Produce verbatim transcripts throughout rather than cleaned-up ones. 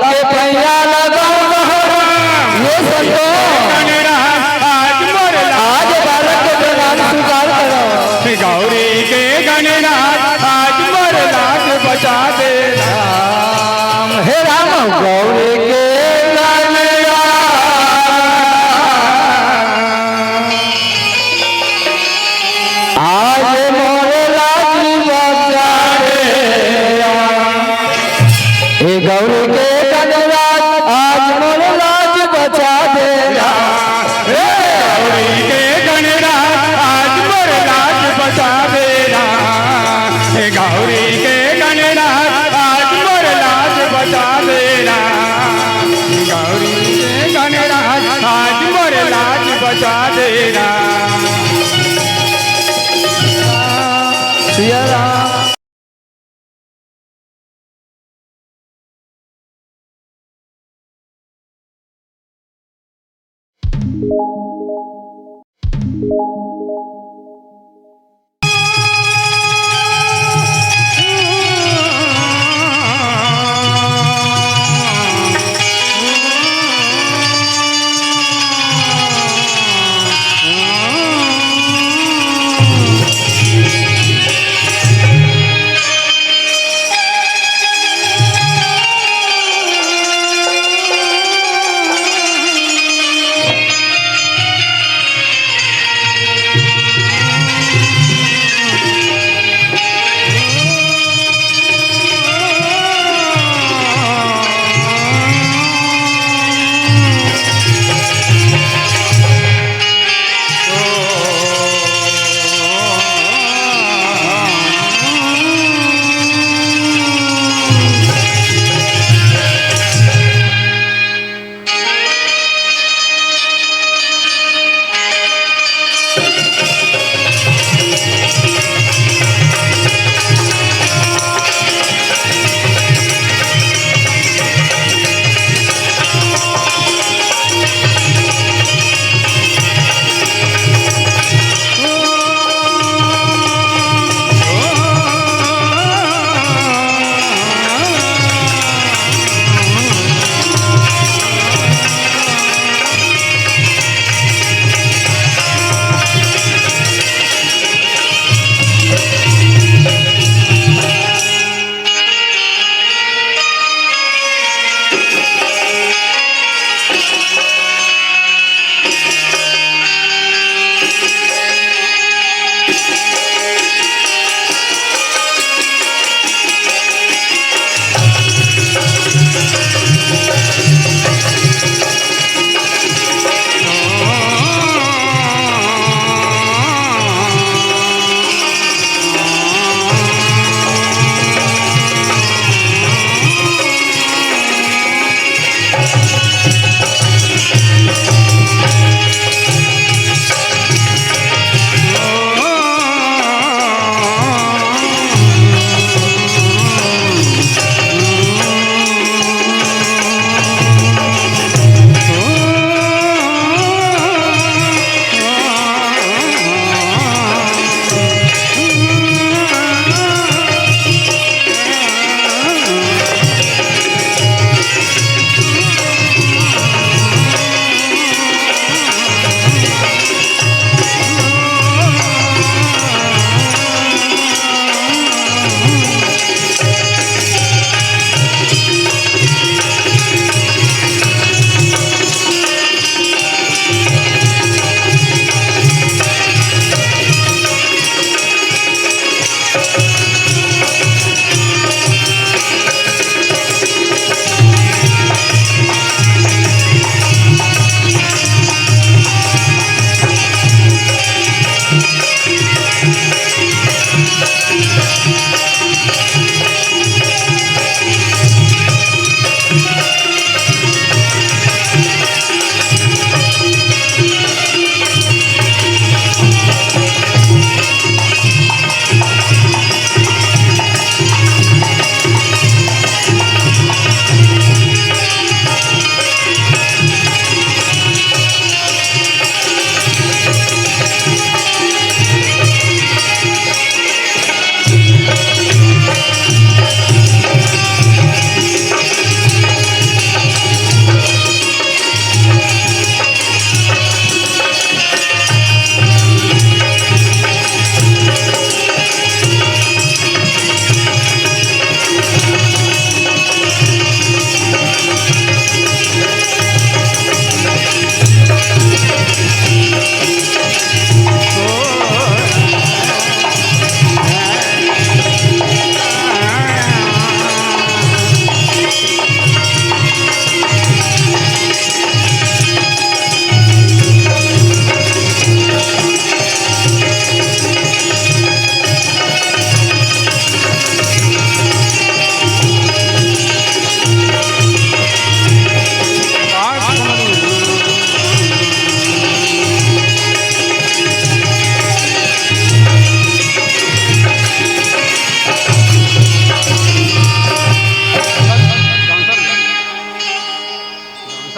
के पैया लगाओ। ये संतो, आज बालक के प्रणाम स्वीकार करो। गौरी के गणराज आज मोर लाज बचा दे राम। हे राम, गौरी के गणराज आज मोर लाज बचा दे राम। हे गौरी के गणराज आज मोर लाज बचा दे राम। हे गौरी के गणराज आज मोर लाज बचा दे राम। हे गौरी के गणराज आज मोर लाज बचा दे राम। गौरी के गणराज आज मोर लाज बचा दे राम। सिया राम।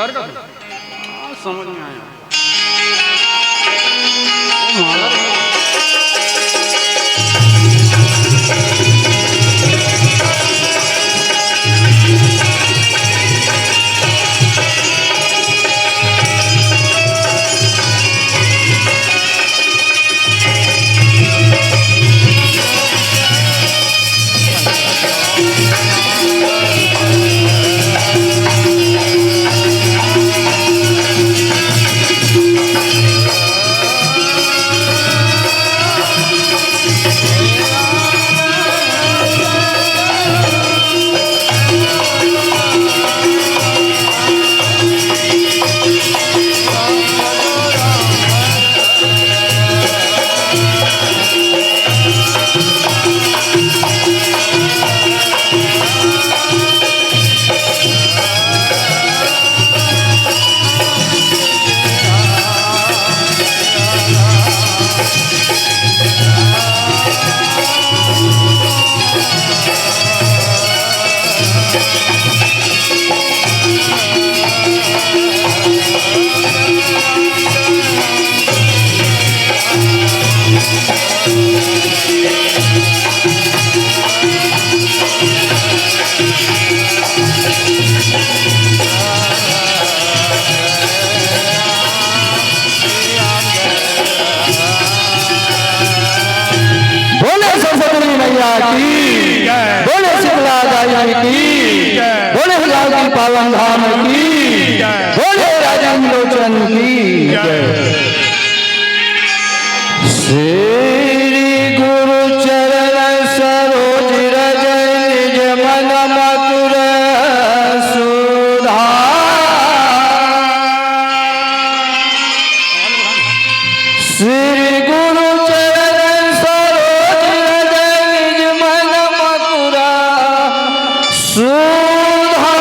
हाँ, समझ में आया। बोले सरस्वती मैया की, बोले शीतला दाई की, बोले हिलावल पावन धाम की, बोले राजेंद्र लोचन की जय। श्री गुरु चरण सरोज रज निज मन मधुर सुधा। श्री गुरु चरण सरोज रज निज मन मधुर सुधा।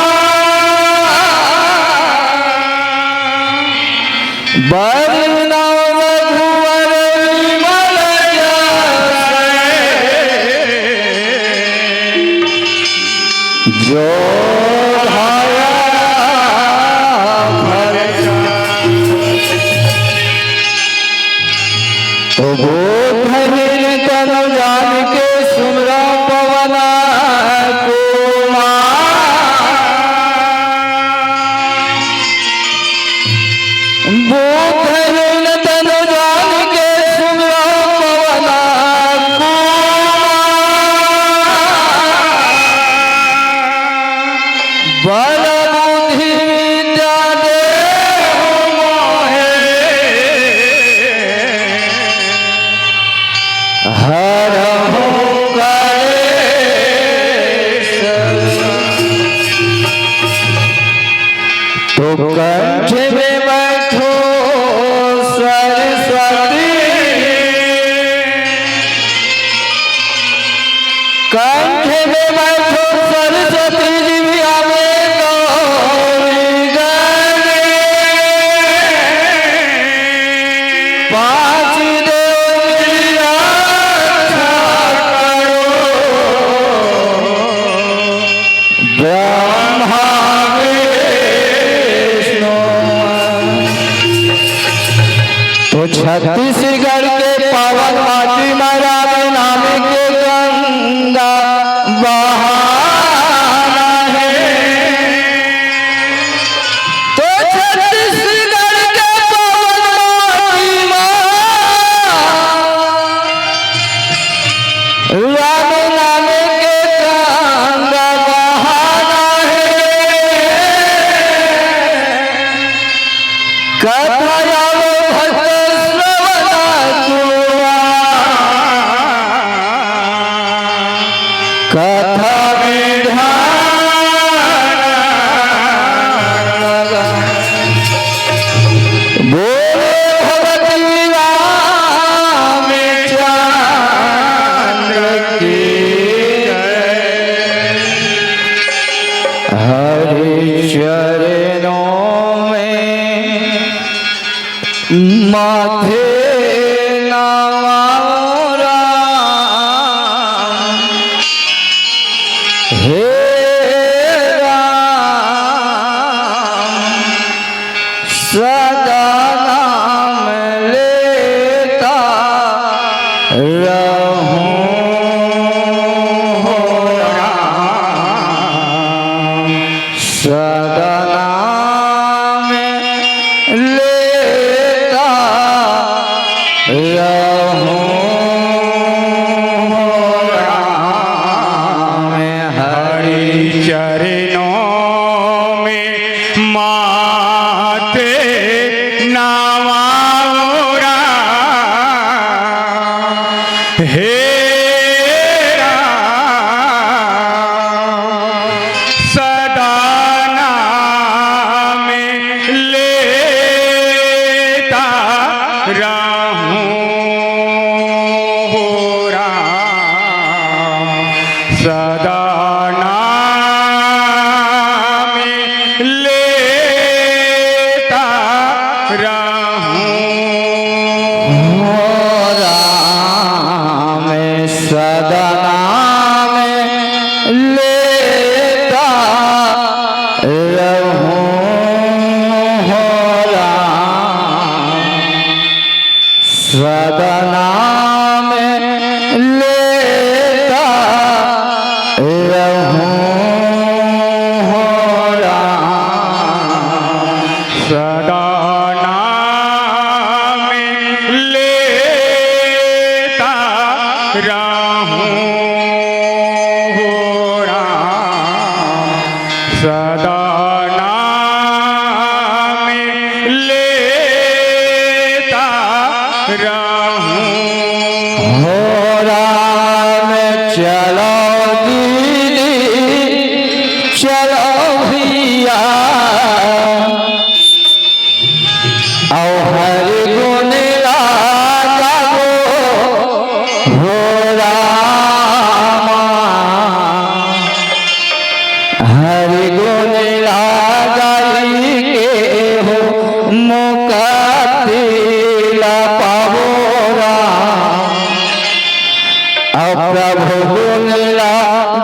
बरनउँ रघुवर विमल जसु, जो धया भर। तो बोधहीन तनु जानिके सुमिरउँ पवन कुमार। बोधहीन तनु जानिके सुमिरउँ पवन कुमार। बल बुद्धि विद्या देहु मोहे, हरहु कलेस। तो कंठ में बैठो सरस्वती, कंठ में बैठो सरस्वती, जिभिया में गौरी गणेश। पाँच देव की रक्षा करो, ब्रह्मा विष्णु। तो छत्तीसगढ़ के पावन माटी मा राम नाम के गंगा बहाना हे। तो छत्तीसगढ़ के पावन माटी मा राम नाम के गंगा बहाना हे। कथा आवे भक्त श्रवण तुआ, कथा विधान। बोले भगति रामचंद्र की जय। हरि चरणों में माथे नवाओ राम, हे राम। सदना में लेता रहूं राम। हरि चरणों में माथे नवाऊं राम। हे राम, सदना में लेता रहूं हो राम, सदना में लेता रहूं हो राम, सदना में लेता रहूं हो राम, सदना में लेता रहूं हो राम, सदना में लेता रहूं हो राम, सदना में लेता रहूं हो राम। चलो दीदी, चलो भैया, अउ हरि गुण ला गावो हो रामा। हरि गुण ला गाई के हो मुक्ति ला पावो राम। अउ प्रभु गुण ला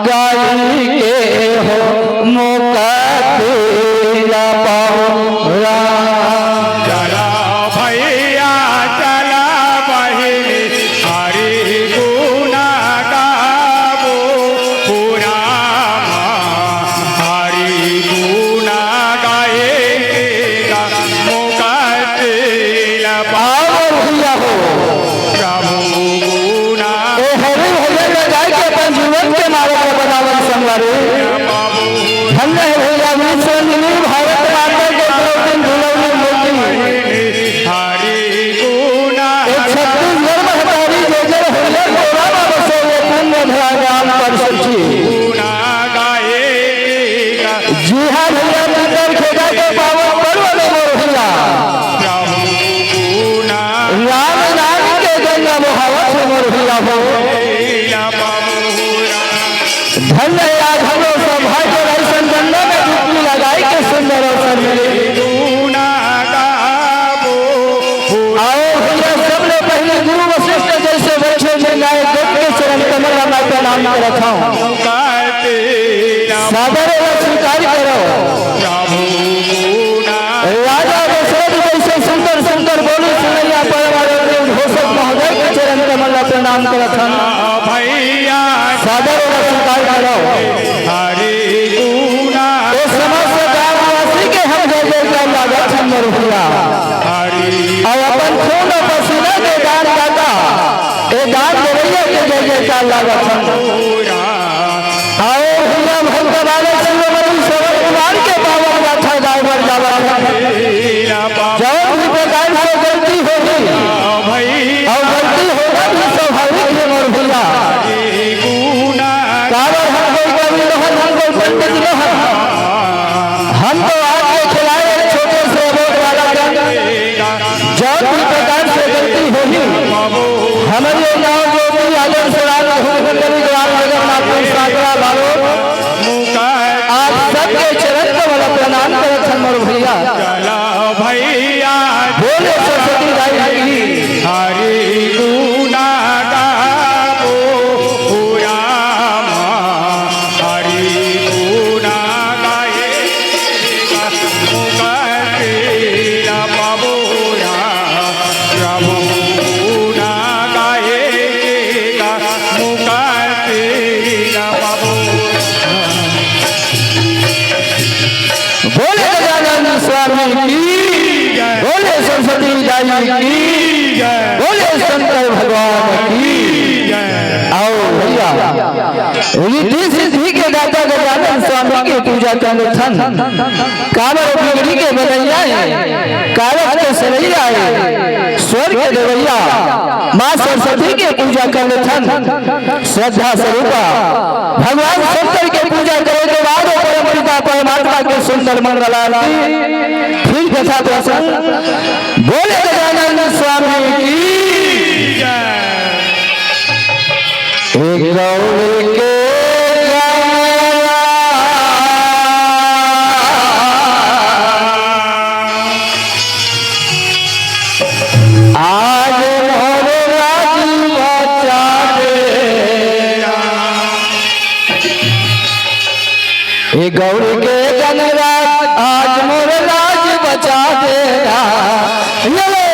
गाई के हो मुक्ति ला पावो राम। चला भैया चला बहिनी हरि गुण गावो हो राम। हरि गुण गाए के गा मुक्ति ला पावो भैया हो। प्रभु गुण ए हरि भजन में गाय के अपन जीवन के मार्ग ला बतावन संगवारी। धन्य हे भैया वृषरंजनी भारत माता के द्रौपदी दुलौली मूर्ति। हरि गुण ए छत्तीसगढ़ महतारी जय जय होले तोरा बाबा से ये पुण्य धरा राम पर सच्ची। गुण गाए जी हाँ भैया, पितर खेदा के पावन पर्व में मोर भैया। प्रभु गुण राम नाम के गंगा बहावत हे मोर भैया हो। लीला प्रभु राम। धन्य हे आज हमरो सौभाग्य रही संगम में डुबकी लगाई के सुंदर अवसर मिले। गुण गावो। आओ भैया, सबले पहले गुरु वशिष्ठ जैसे बच्चे में गाय के चरण कमल में प्रणाम करत हूँ। सादर ला स्वीकार करो। प्रभु गुण राजा दशरथ जैसे सुंदर सुंदर बोली सुनैया परम आदरणीय घोषक महोदय के चरण कमल ला प्रणाम करत हन। भैया सादर ला स्वीकार करो। हरि गुण ए समस्त गांववासी के हम जय जयकार लागत हन मोर भैया। हरि और अपन खून और पसीना के दान दाता ए दान देवैया के जय जयकार लागत हन। गुण आओ भैया भक्त बालक शिरोमणि श्रवण कुमार के पावन गाथा गाय बर जावत हन। जौन भी प्रकार से गलती होही, और गलती होना भी स्वाभाविक हे मोर भैया। काबर हम कोई कवि नहन, हम कोई पंडित नहन, हम तो आज के खिलाए एक छोटे से अबोध बालक हन। जौन भी प्रकार से गलती होही, हमर ये गांव ज्योति आदर्श राम रघुनंदन ग्राम नगर नागपुर सांकरा बालोद, आप सबके चरण कमल प्रणाम करत हन मोर भैया। चला भैया बोले सरस्वती दाई की। हरि गुण गावो हो राम। हरि गुण गाए मुक्ति ला पाबो राम। प्रभु गुण गाए मुक्ति ला पाबो राम। की, बोले सरस्वती दाई की, बोले शंकर भगवान की। आओ भैया, रिद्धि सिद्धि के दाता गजानन स्वामी के पूजा कर लेथन। काबर बिगड़ी के बनैया हे, कारज के सलैया हे, स्वर के देवैया, माँ सरस्वती के पूजा कर लेथन। श्रद्धा स्वरूपा भगवान शंकर के पूजा करे के बाद ओ परम पिता परमात्मा के सुंदर मंगल आरती फिर यथा प्रसंग। बोले गजानन स्वामी की जय। हे गौर के गणरा, आज मोर राज बचा दे। हे गौर के गणराज, आज मोर राज बचा दे। ये ले।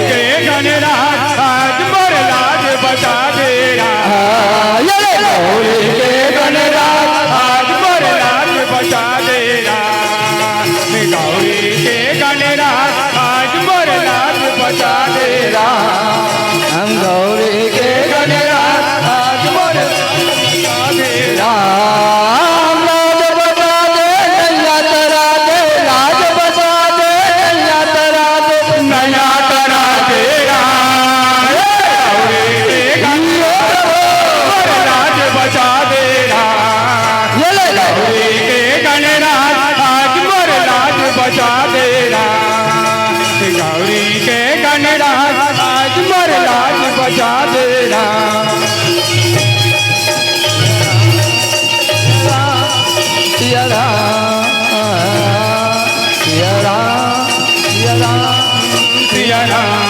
के गणराज, आज मोर लाज बचा दे। हाँ, ये ले। गौर के गणराज, आज मोर लाज बचा दे। गौरी के गणराज, आज मोर लाज बचा दे राम। गौरी के गणराज, आज मोर लाज बचा दे राम। लाज बचा दे, नैया तरा दे, लाज बचा दे, नैया तरा दे, नैया तरा दे राम। गौरी के गणराज, आज मोर लाज बचा दे राम। ये ले। गौरी के गणराज, आज मोर लाज बचा दे राम। गौरी के गणराज, आज मोर लाज बचा दे राम। सिया राम, सिया राम, सिया राम, सिया राम।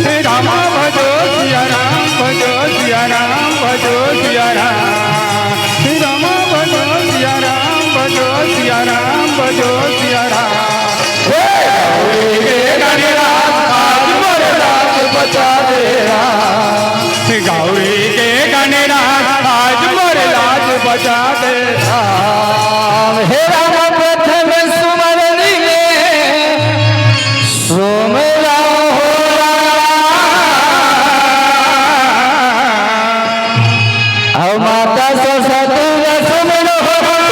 श्री राम भजो, सिया राम भजो, सिया राम भजो, सिया राम। श्री राम भजो, सिया राम भजो, सिया राम भजो, सिया राम। हे गौरी के गणराज, आज मोर लाज बचा दे राम। श्री गौरी के गणराज, आज मोर लाज बचा दे राम। हे राम प्रथम सुमरनी में सुमिरहु राम। अउ माता सरस्वती ल सुमिरहु राम।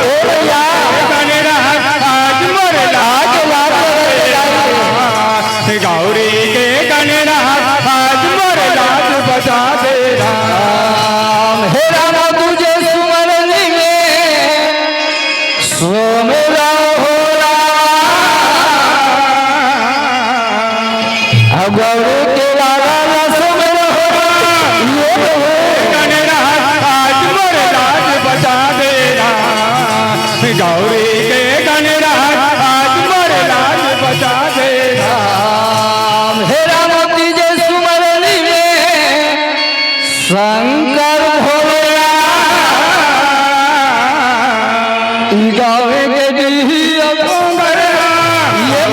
ए भैया। गणराज आज मोर लाज लाज। गौरी के गणराज आज मोर लाज बचा दे राम। हे राम तुझे सुमरनी में सुमिरहु राम। अब गौरी के लाला ला सुमिरहु राम। ये तो है। गणराज आज मोर लाज बचा दे राम। गौरी के गणराज आज मोर लाज बचा दे राम। हे राम तुझे सुमरनी में शंकर भोलेनाथ, ई गावे के दिही अब ये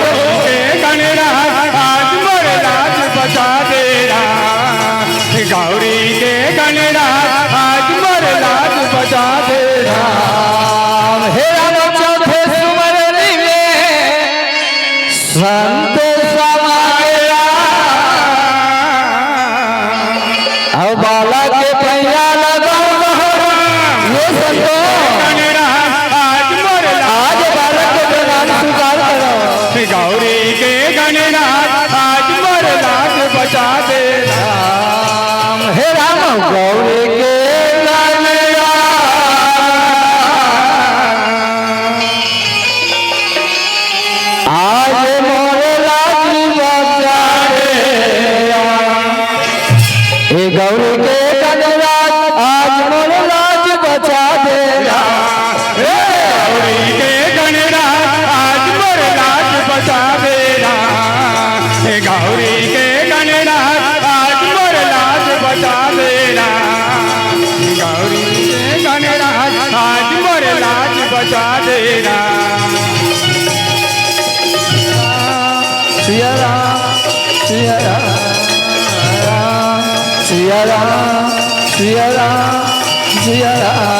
के गणराज आज मोर लाज बचा दे राम। गौरी के गणराज आज मोर लाज बचा दे राम। हे राम चौथे सुमरनी में संत समाया। अब बालक के पैया लगाओ, ये संतो। आज बालक के प्रणाम स्वीकार करो। गौरी के गणराज आज मोर लाज बचा दे राम। हे राम गौरी के गणराज। आज मोर लाज बचा दे। हे गौरी के गणराज, आज मोर लाज बचा दे। हे गौरी के गणराज, आज मोर लाज बचा दे। हे गौरी के गणराज, आज मोर लाज बचा दे। गौरी के गणराज, आज मोर लाज बचा दे राम। सिया राम, सिया राम, सिया राम, सिया राम, सिया राम।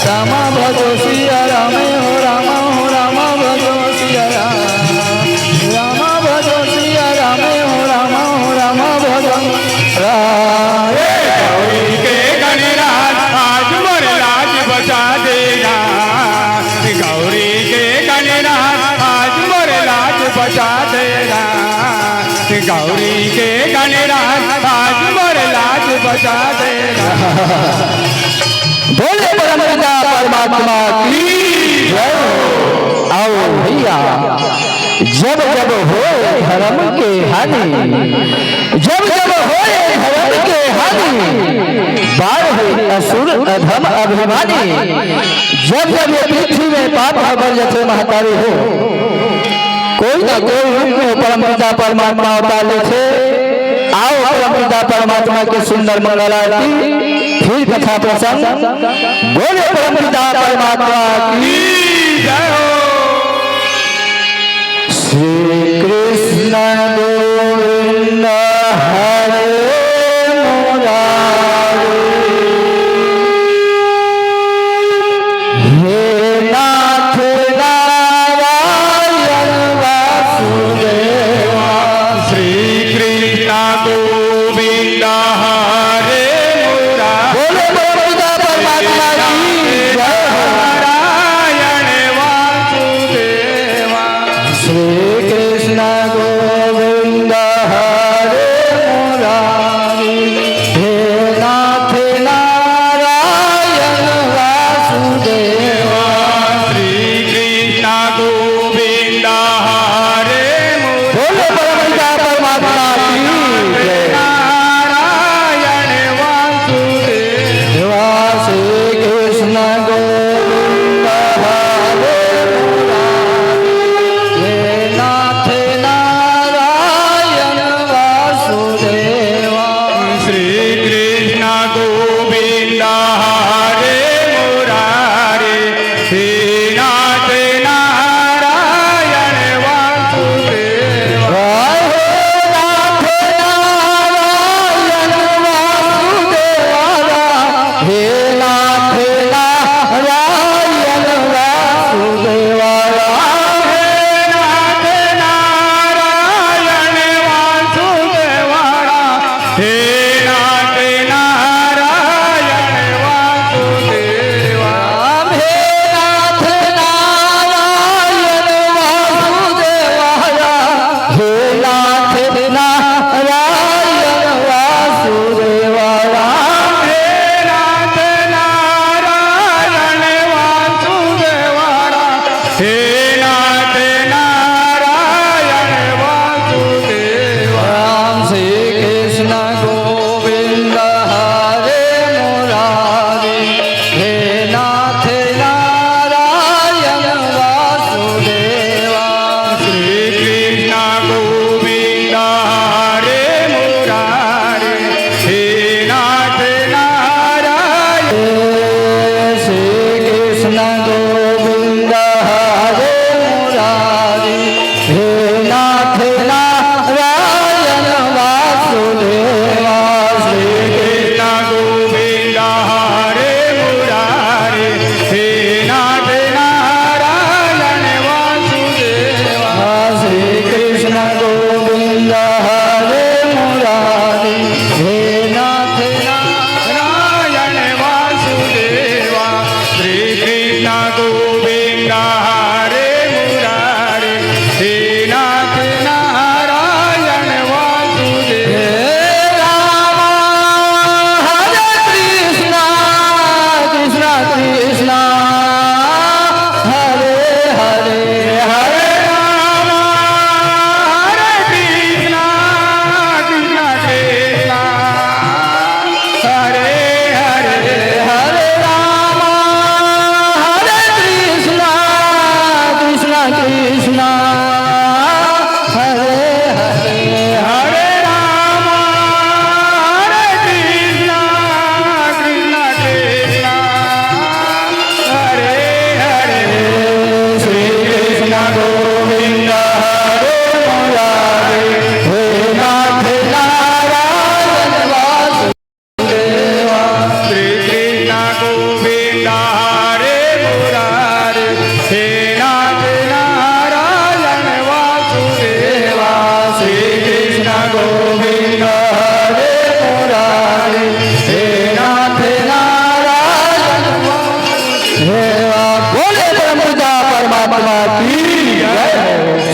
रामा भजो सिया राम, हो रामा, हो रामा भजो सिया राम। आज मोर लाज बचा देना, गौरी के गणराज आज मोर लाज बचा देना। बोले परम पिता परमात्मा की जय। आओ भैया, जब जब होए धर्म के हानि, जब जब होए धर्म के हानि, बाढ़े असुर अधम अभिमानी। जब जब ये पृथ्वी में पाप ह बढ़ जाथे महतारी हो, कोई ना कोई रूप में परम पिता परमात्मा अवतार लेथे। आओ परम पिता परमात्मा के सुंदर मंगल आरती, फिर कथा प्रसंग। बोले परम पिता परमात्मा की जय हो। श्री कृष्ण गोविंद हरे मुरारी, हे नाथ नारायण वासुदेवा। श्री कृष्ण गोविंद हरे मुरारी। बोले परम पिता परमात्मा की जय हो। नारायण वासुदेवा। श्री कृष्ण गोविंद हरे मुरारी, हे नाथ नारायण वासुदेवा। श्री कृष्ण गोविंद हरे मुरारी। बोले परम पिता परमात्मा की जय। नारायण वासुदेवा। श्री कृष्ण गोविंद हरे मुरारी, हे नाथ नारायण वासुदेवा। श्री कृष्ण गोविंद हरे मुरारी, हे नाथ नारायण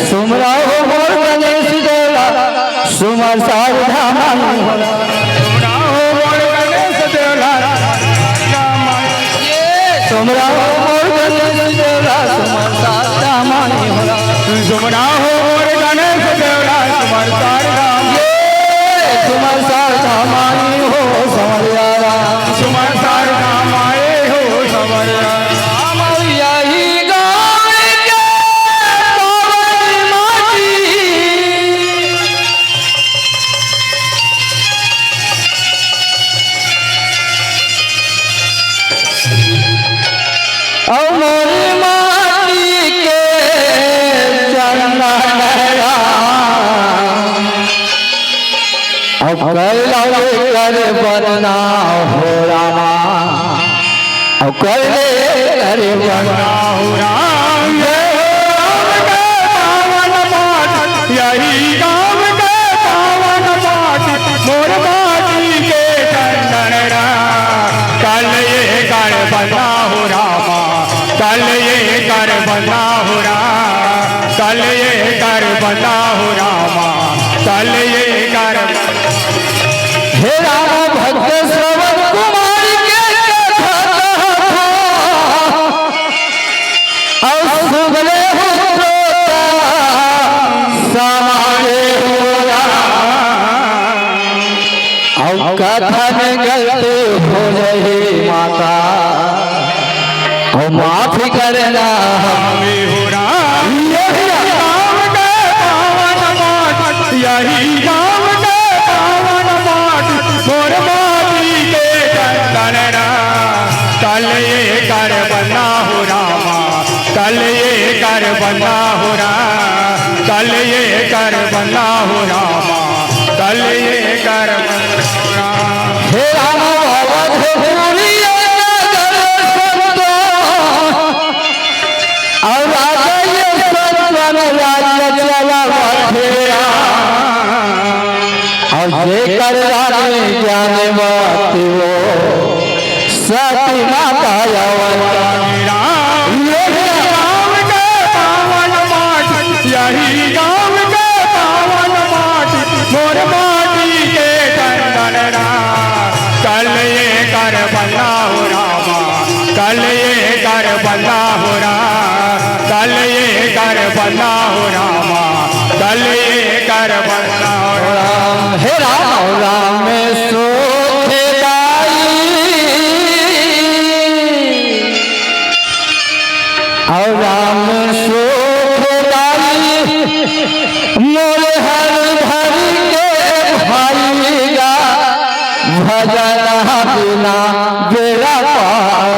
सुमरा हो मोर गणेश देवला, सुमर शारदा माई हो। सुमरा हो मोर गणेश देवला, सुमरा हो मोर गणेश देवला, सुमर शारदा माई हो। सुमरा हो मोर गणेश देवला, सुमर शारदा। सुमर शारदा माई हो, समरिया राम। सुमर शारदा माई हो, समरिया राम। यही गाँव के पावन माटी। अउ मोर माटी के चंदन राम। अउ कैला कर बनना हो रामा। अउ कैले कर बनना हो राम। यही गाँव के पावन माटी, मोर माटी के चंदन राम। कल ये कर बंदा हो रामा, कल ये कर बंदा हो राम, कल ये कर बंदा हो रामा, कल ये कर। हे राम भक्त श्रवण कुमार के कथा कहा था। अउ सुगले हो श्रोता समाजे हो राम। अउ कथा में गलती हो जाही माता, अउ माफ करना हमें हो राम। यही गाँव के पावन माटी, यही गाँव के पावन माटी, मोर माटी के चंदन राम। कल ये कर बंदा हो रामा, कल ये कर बंदा हो राम, कल ये कर बंदा हो रामा, कल ये कर बंदा हो राम। हे राम बाबा, हे पूरी नगर संतो, अउ राजा ये संतन राज्य चलावत हे। अउ जेकर रानी ज्ञानवती वो सती माता अवतारी राम। ये राम के पावन माटी, यही गाँव के पावन माटी, मोर माटी के चंदन राम। कल ये कर बंदा हो रामा, कल ये कर बंदा हो राम, कल ये कर बंदा हो रामा, कल ये कर बंदा हो राम। हे राम, राम सुखदाई, अउ राम सुखदाई, मोर हर घर के भाई गा, भजन बिना बेड़ा पार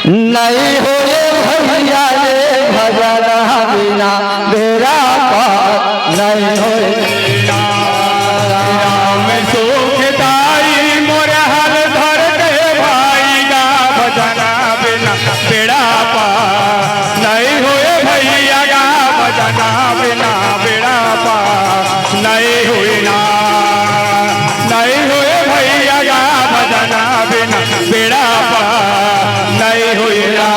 नहीं होए भैया रे, भजन बिना बेड़ा पार नहीं होए। राम सुखदाई मोर हर घर के भाई गा, भजन बिना बेड़ा पार नहीं होए भैया गा, भजन बिना बेड़ा पार नहीं होए ना, नहीं होए भैया गा, भजन बिना बेड़ा पार नहीं होए ना।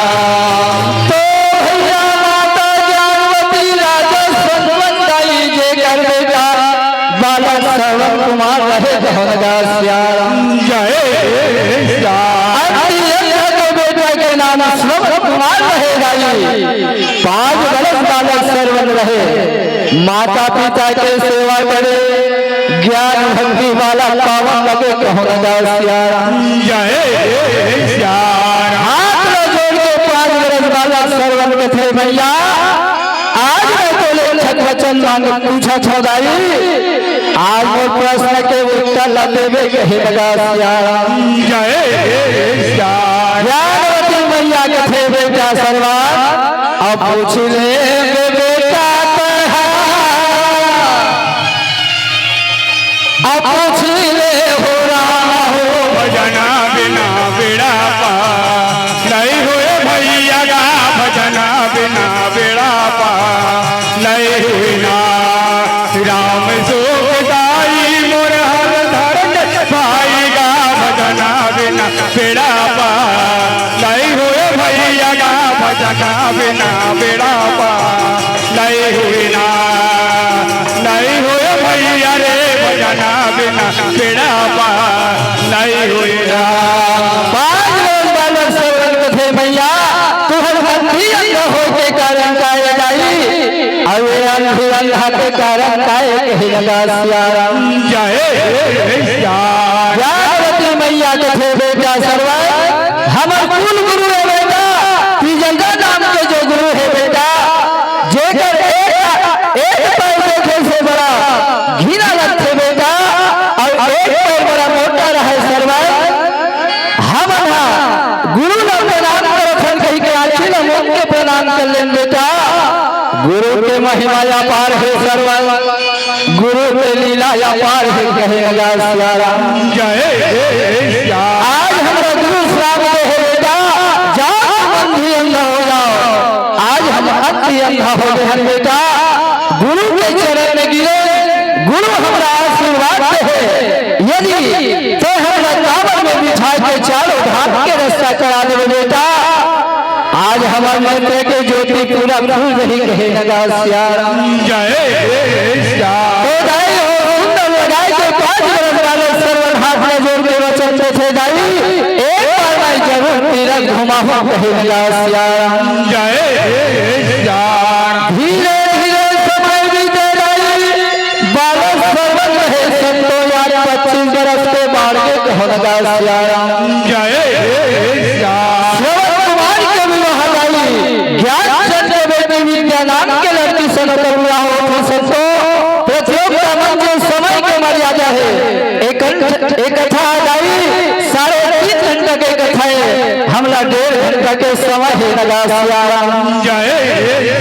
तो भैया माता जानवती राजा संतवन दाई जेकर बेटा बालक श्रवण कुमार रहे, जहन गा सियाराम। जय सिया। अंत यज्ञ के बेटा के नाम श्रवण कुमार रहे दाई। पाँच बरस बालक श्रवण रहे, माता पिता के सेवा करे, ज्ञान भक्ति वाला पावन लगे, कहूँ न जाए सियाराम। जय सियाराम। हाथ ला जोड़ के पाँच बरस बालक श्रवण के थे, भैया, आज मैं तोले एक ठक वचन मांग पूछा छौदाई, आज मोर प्रश्न के उत्तर ला देवे के हे बजा सियाराम। जय सियाराम। ज्ञानवती मैया के थे बेटा श्रवण, अब पूछ ले बे बेटा तोहार, अब पूछ ले हो राम हो। भजना बिना बेड़ा पार नहीं होए भैया गा, भजना बिना बेड़ा पार नहीं होए ना। राम सुखदाई मोर हर धर के भाई गा, भजना बिना बेड़ा पार नहीं होए भैया गा, भजना भजना बिना बेड़ा पार नहीं होय ना, नहीं होय भैया रे, भजना बिना बेड़ा पार नहीं होय ना। बाज लोग बालक श्रवण कथे भैया, तुहर अंधी अंधा होय के कारण का ए दाई, अउ ए अंधी अंधा के कारण का ए कहे लगा सियाराम। जय सिया। पार्वती मैया कथे बेटा श्रवण, हमर कुल गुरु ए बेटा, तीजंगा नाम के जो गुरु हे बेटा, जेकर एक, एक पैर देखे से बड़ा घिना लगथे बेटा, अउ एक पैर बड़ा मोटा रहे श्रवण। हमन ह गुरु ल प्रणाम करत हन कहि के आखिर ल मुख के प्रणाम कर लेन बेटा। गुरु के महिमा अपार हे श्रवण, गुरु के लीला अपार हे कहे लगा सियाराम। जय सिया। आज हमरा गुरु श्राप दे हे बेटा, जा तू अंधी अंधा हो जाओ। आज हम अंधी अंधा हो गए हन बेटा, गुरु के चरण में गिरे, गुरु हमरा आशीर्वाद दे हे। यदि तैं हमरा कांवर में बिठा के चारों धाम के रास्ता करा देबे बेटा, आज हमर नेत्र के ज्योति पूरा खुल जही कहे लगा सियाराम। जय सिया। तो दाई हो, सुंदर लगाई के पांच बरस वाले श्रवण हाथ में जोड़ के वचन देथे दाई, एक बार मैं जरूर तीरथ घुमाहूं कहे लगा सियाराम। जय सिया। धीरे धीरे समय बीते दाई, बालक श्रवण रहे संतो यार पच्चीस बरस के बाढ़ के कहो लगा सियाराम। जय सिया। श्रवण कुमार के विवाह दाई, ज्ञान चंद के बेटी विद्या नाम के लड़की से नौकर विवाह होत हे संतो। प्रतियोगिता मंच समय के मर्यादा हे। एक घंट-, एक कथा दाई, साढ़े तीन घंटा के कथा हे, हमला डेढ़ घंटा के समय हे लगा सियाराम। जय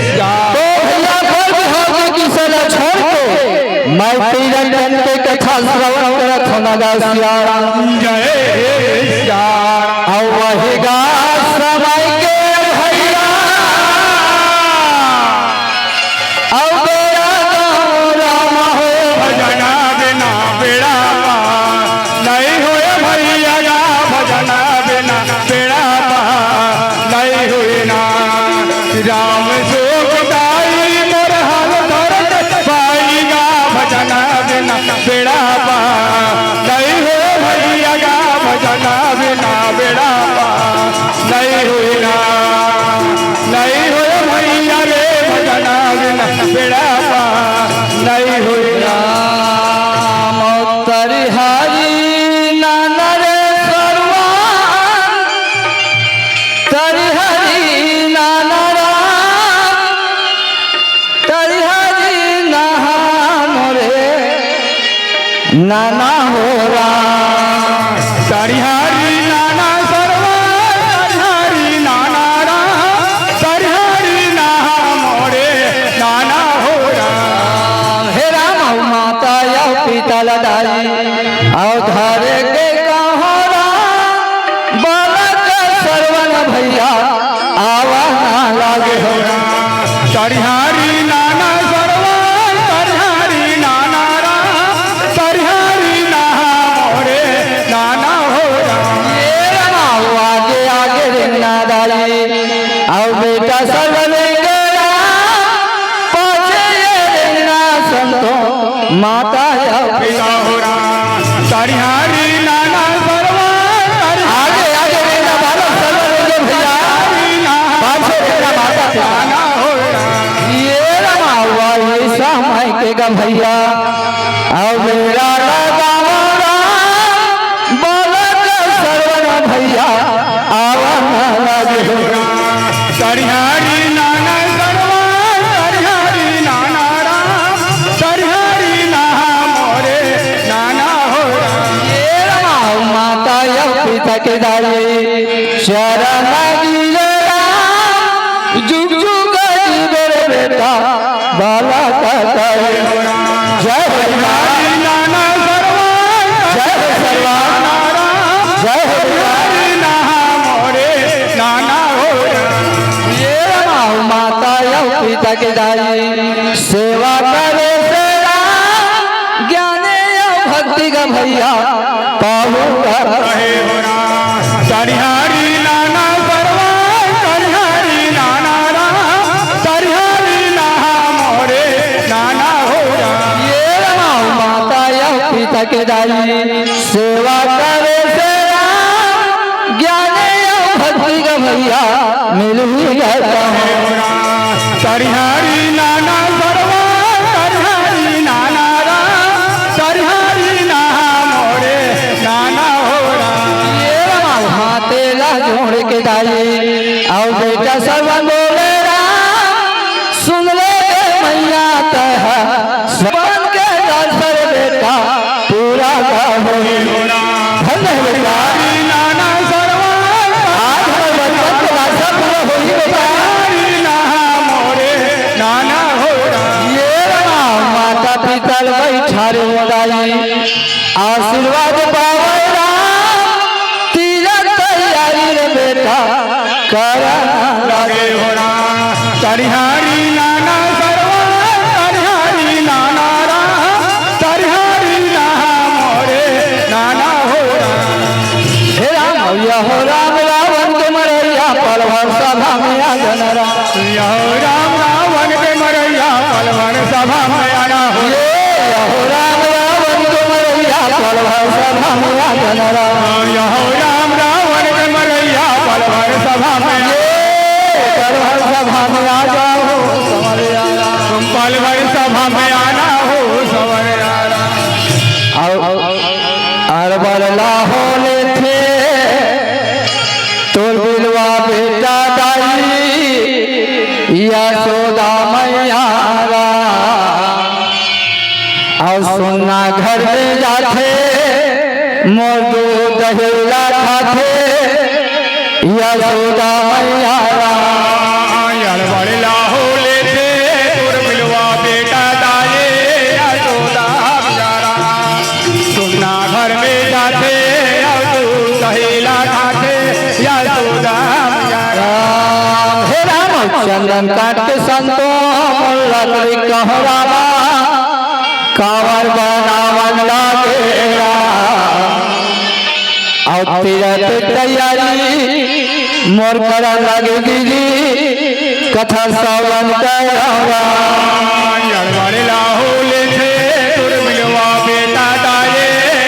सिया। तो भैया, बर बिहाव के किसे ला छोड़ के मैं तीरथ के कथा श्रवण करत हूँ लगा सियाराम। जय सिया। अउ वही गा समय के भैया, अउ बेड़ा गाँव राम हो। भजना बिना बेड़ा पार नहीं होय भैया गा, भजना बिना बेड़ा पार नहीं होय ना। राम जोग दाई मोर हाल धरत पाई गा, भजना बिना बेड़ा पार नहीं होय भैया गा, भजना बिना बेड़ा पार नहीं होय ना, नहीं होय भैया रे, भजना बिना बेड़ा पार नहीं होय ना। राम तरिहारी नाना रे सरवन, तरिहारी नाना राम, तरिहारी नाहा मोरे नाना हो राम। तरिहारी नाना सरवा, तरिहारी नाना राम, तरिहारी नाहा मोरे नाना हो राम। हे राम, अउ माता अउ पिता ला दाई, अउ धरे के कहो राम, बालक सरवन भैया आवा ना लागे हो राम। तरिहारी नाना सरवा, तरिहारी नाना राम, तरिहारी नाहा मोरे नाना हो राम। ये राम, अउ आगे आगे रेंगना दाई, अउ बेटा सरवन रेंगे राम, पाछे ये रेंगना संतो माता अउ पिता हो राम। तरिहारी नाना सरवा, तरिहारी आगे, आगे रेंगना बालक सरवन रेंगे भैया। नाना पाछे रेंगना माता पिता। नाना हो राम। ये राम, अउ ये समय के गा भैया, अउ बेड़ा लगा राम, बालक सरवन भैया, आवा ना लागे हो राम। तरिहारी नाना सरवा, तरिहारी नाना राम, तरिहारी नाहा मोरे नाना हो राम। ये राम, अउ माता अउ पिता के दाई, चरण गिरे राम, जुग जुग जीवे रे बेटा, बालक करे। जय हो राम। नाना सरवा, जय हो सरवा। जय हो राम। नाना मोरे नाना हो राम। ये राम, अउ माता अउ पिता के दाई, सेवा करे से राम, ज्ञाने अउ भक्ति गा भैया पाहू गा। कहे हो राम, तरिहारी नाना सरवा, तरिहारी नाना के दाई। सेवा करे से राम ज्ञान अउ भक्ति गवइया मिलही गए कहूँ। तरिहारी नाना सरवा, तरिहारी नाना राम, तरिहारी ना मोरे नाना हो राम। ये राम हाथे ला जोड़ के दाई, अउ बेटा सब बोले राम, सुन ले रे मैया तह, सबन के दरस बेटा पूरा का होई। धन्य है बेटा। आज हमर बचपन के लालसा पूरा होई बेटा। ये राम, माता पिता ल बैठा रे मोदाई, आशीर्वाद पावे राम, तीरथ तैयारी रे बेटा, करन लगे हो राम। तरिहारी नाना सरवा, तरिहारी नाना राम, तरिहारी ना मोरे नाना हो राम। हे राम, यहो राम रावण के मरैया, पल भर सभा में आ जन राम। यहो राम रावण के मरैया, पल भर सभा में आना हो। ये यहो राम रावण के मरैया, पल भर सभा में आ जन राम। यहो राम रावण के मरैया, पल भर सभा में। ये पल भर सभा में आ जाओ, समरिया राम। पल भर सभा में आना हो, समरिया राम। अउ अरबर लाहो लेथे तोर बिलवा बेटा दाई, यशोदा मैया राम। अउ सोना घर में जाथे, मोर दूध दही ला खाथे, यशोदा मैया राम। अरबर लाहो लेथे तोर बिलवा बेटा दाई, यशोदा मैया राम। सोना घर में जाथे, अउ दूध दही ला खाथे, यशोदा मैया राम। हे राम, चंदन काट के संतो मोर लकड़ी कहो रामा, कांवर बनावन लागे राम। अउ तीरथ तैयारी मोर करन लगे गिरी, कथा श्रवण करवा। अरबर लाहो लेथे तोर बिलवा बेटा दाई,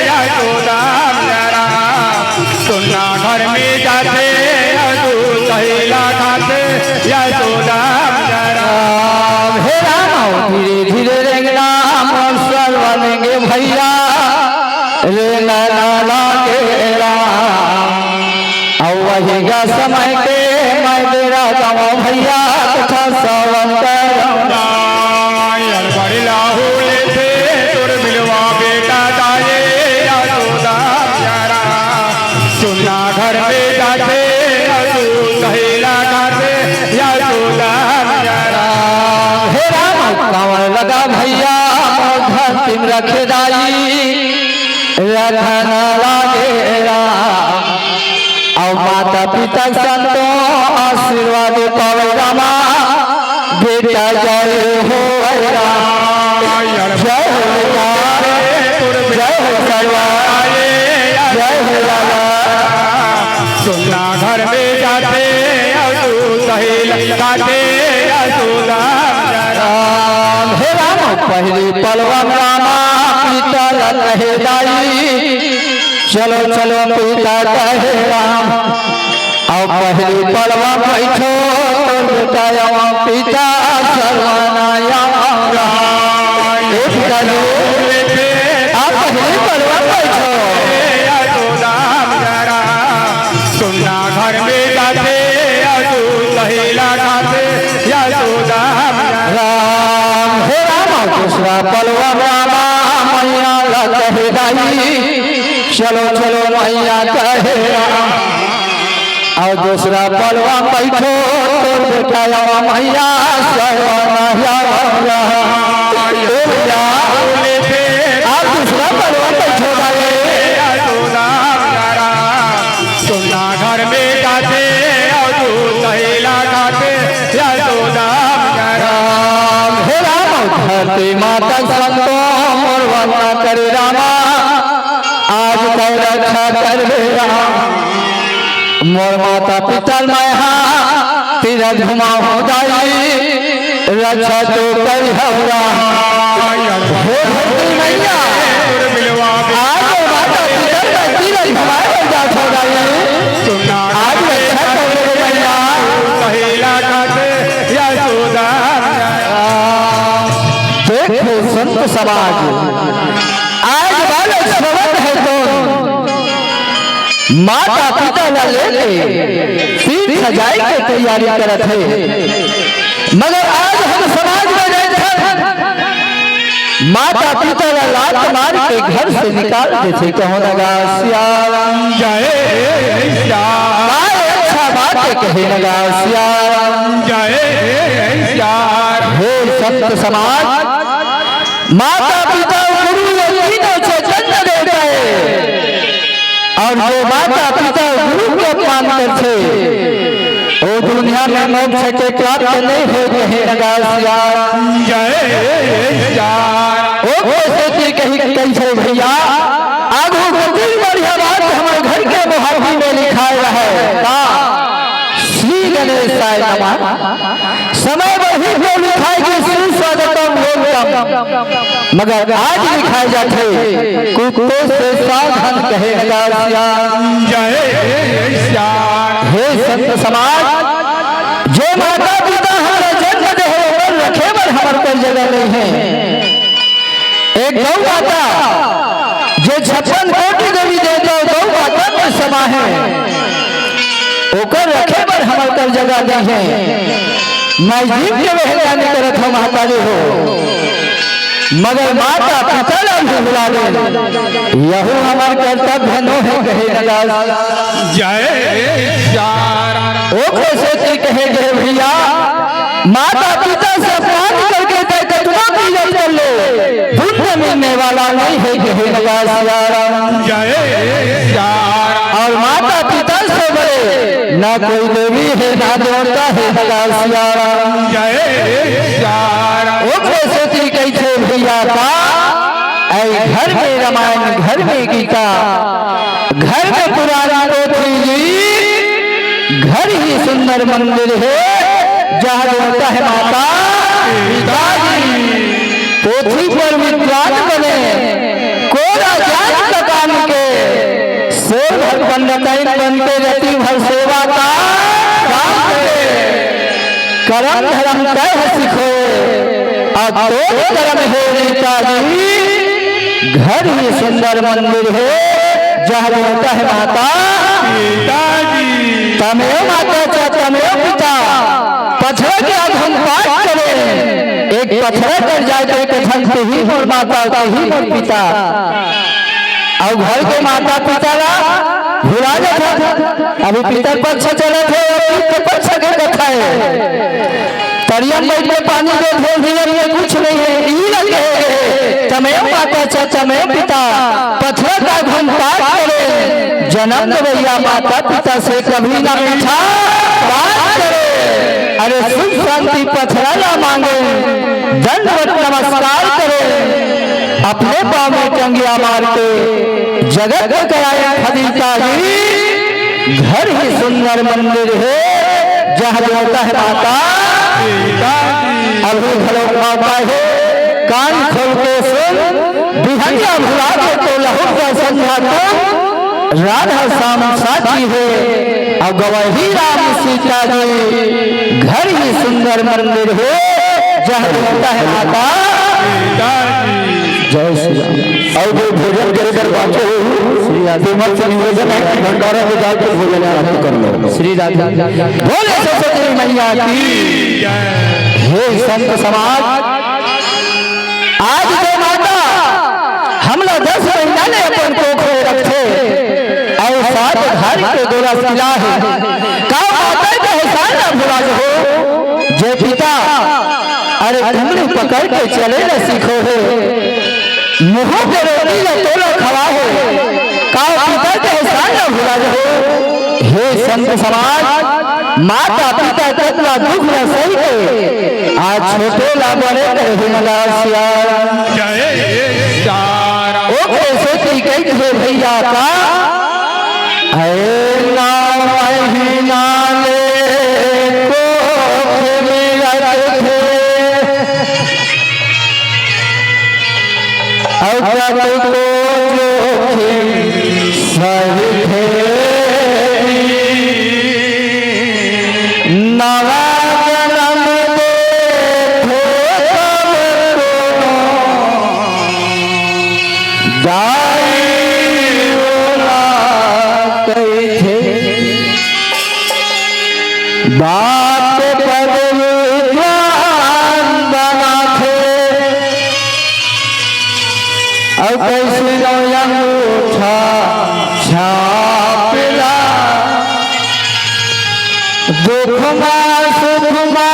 यशोदा मैया राम। सोना घर में जाथे, अउ दूध दही ला खाथे, यशोदा मैया राम। हे राम, धीरे धीरे रेंगना मोर सरवा लेंगे भैया, रेंगना लागे राम। अउ वही गा समय के मैं डेरा गवा भैया, कथा श्रवण करवा। अरबर लाहो लेथे तोर बिलवा बेटा दाई, यशोदा मैया राम। सोना घर में जाथे, अउ दूध दही ला खाथे, यशोदा मैया राम। हे राम, कांवर लगा भैया, मोर धरती में रखे दाई, रखन लागे राम। अउ माता पिता संतो आशीर्वाद पावे रामा, बेटा जय हो राम। जय हो राम, जय हो सरवा, जय हो राम। सोना घर में जाथे, अउ दूध दही ला खाथे, यशोदा मैया राम। हे राम, पहली पलवा में रामा, पिता ला कहे दाई, चलो चलो पिता कहे राम। अउ पहली पलवा में बैठो, तोर बेटा आवा पिता सरवा ना आवा राम। ए पिता जी, आप पहली पलवा में बैठो। यशोदा मैया राम। सोना घर में जाथे, अउ दूध दही ला खाथे, यशोदा मैया राम। हे राम, दूसरा पलवा में रामा, मैया ला कहे दाई, चलो चलो मैया कहे राम। अउ दूसरा पलवा में बैठो, तोर बेटा आवा मैया, सरवा ना आवा राम। ए भैया, आप दूसरा पलवा में बैठो भाई। यशोदा मैया राम। सोना घर में जाथे, अउ दूध दही ला खाथे, यशोदा मैया राम। हे राम, धरती माता संतो मोर वंदना करे रामा, आज तैं रक्षा करबे राम। मोर माता पिता ल मैं हा तीरथ घुमाहूँ दाई, रक्षा तू करिहव राम। हे धरती मैया, संत समाज, आज बालक श्रवण हे तो माता पिता ला लेके सीट सजाए के तैयारी करत हे, मगर आज हम समाज में देखथन, माता पिता ला लात मार के घर से निकाल देथे। कहो न गा सियाराम। जय सियाराम। काय अच्छा बात कहे न गा सियाराम। जय सियाराम। हे संत समाज, माता पिता गुरु ये तीनों चैतन्य देवता हे। अउ जो माता पिता गुरु के अपमान करथे, वो दुनिया में मोक्ष के प्राप्त नहीं हो। कहे न गा सियाराम। जय सियाराम। ओ कैसे की कही, कैसे भैया, आगू कतिक बढ़िया बात हमर घर के मुहावरी में लिखाए रहे। का? श्री गणेशाय नमः। समय वही को लिखाए कि सुस्वागतम वेलकम, मगर आज लिखाए जाथे कुत्ते से सावधान। कहे न गा सियाराम। जय सियाराम। हे संत समाज, जे माता पिता हमला जन्म दे हे, ओकर रखे बर हमर कर जगह नहीं हे। एक गौ माता, जे छप्पन कोटि देवी देवता गौ माता में समा हे, ओकर रखे बर हमर कर जगह नहीं हे। मैं जीव के वहन नहीं करत हूँ महतारी हो, मगर माता पिता ला भी भुला दे, यहू हमर कर्तव्य नो हे। कहे न गा जय सियाराम। ओ कैसे की कहे गए भैया, माता पिता से अपमान करके तय कतनो भी इज्जत कर ले, पुण्य मिलने वाला नहीं हे। कहे न गा सियाराम। जय सियाराम। अउ माता पिता से बड़े ना कोई देवी हे, ना देवता हे। न गा सियाराम। जय सियाराम। ओ कैसे की कहिथे भैया का, ऐ घर में रामायण, घर में गीता, घर में पुराण पोथी जी, घर ही सुंदर मंदिर हे, जहाँ देवता हे माता पिता जी। पोथी पर विद्वान बने, कोरा ज्ञान का काम के, सोल भर पंडिताइन बन के रति भर सेवा का काम के। करम धरम कह सिखोय, अतोल करम हे रीता जी। घर ही सुंदर मंदिर हे, जहाँ देवता हे माता पिता जी। तमेव माता च तमेव पिता। पथरा के आगू हम पाठ करे, एक पथरा कर जाए तो एक झन तेही मोर माता, तेही मोर पिता। अउ घर के माता पिता ला भुला जाथे। अभी पितर पक्ष चलत हे, अउ पितृ पक्ष के कथा हे। तरिया में बैठ के पानी दे, ढोल ढिलर में कुछ नहीं हे, ई लगे हे। तमेव माता च तमेव पिता, पथरा का आगू हम पाठ करे, जनम देवइया माता पिता से कभी ना मीठा बात करे। अरे सुख शांति पथरा ला मांगे, दंडवत नमस्कार करे, अपने पाँव में टंगिया मार के जगत के कराए फरीता जी। घर ही सुंदर मंदिर हे, जहाँ देवता हे माता। अभी घलो मौका हे, कान खोल के सुन, बिहनिया भुला दे तो लहुट का संझा तुम। राधा श्याम साथी हे, अउ गवही राम सीता जी। घर ही सुंदर मंदिर हे, जहाँ देवता हे माता। जय श्री राम। अउ जो भोजन करे बर बांचे हो, तेमन से निवेदन हे कि भंडारा में जाके भोजन प्राप्त कर लो। श्री राधे। बोले सरस्वती मैया की। हे संत समाज, आज जो माता हमला दस महीना ले अपन कोख में रखथे, अउ सात धारी के गोरस पिलाय हे, का माता के एहसान ला भुला जहू? जे पिता, अरे टंगड़ी पकड़ के चले ला सिखोय हे, मुँह के रोटी ला तोला खवाय हे, का पिता के एहसान ला भुला जहू? हे संत समाज, माता पिता कतना दुख ला सही के आज छोटे ला बड़े करे हे। न गा सियाराम। जय सियाराम। ओ कैसे की कही हे भैया का, ऐ नौ महीना ले कोख में रखे, अउ कतको जोखिम सहिथे, नवा जनम देथे तब कोनो कइसनो अंगूठा छाप ला। दुख मा सुख मा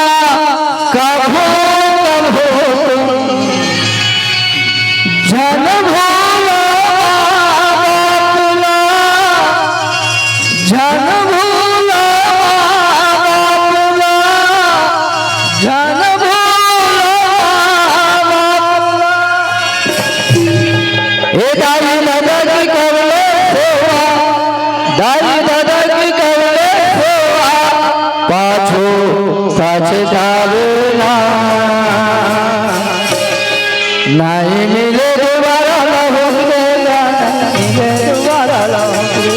कभू कभू तुम झन भूला बाप ला, झन भूला बाप ला, झन भूला बाप ला। ए दाई ददा की करले सेवा, दाई ददा की करले सेवा, पाछू पछतावे ना। नहीं मिले दोबारा लहुट के गा, नहीं मिले दोबारा लहुट के,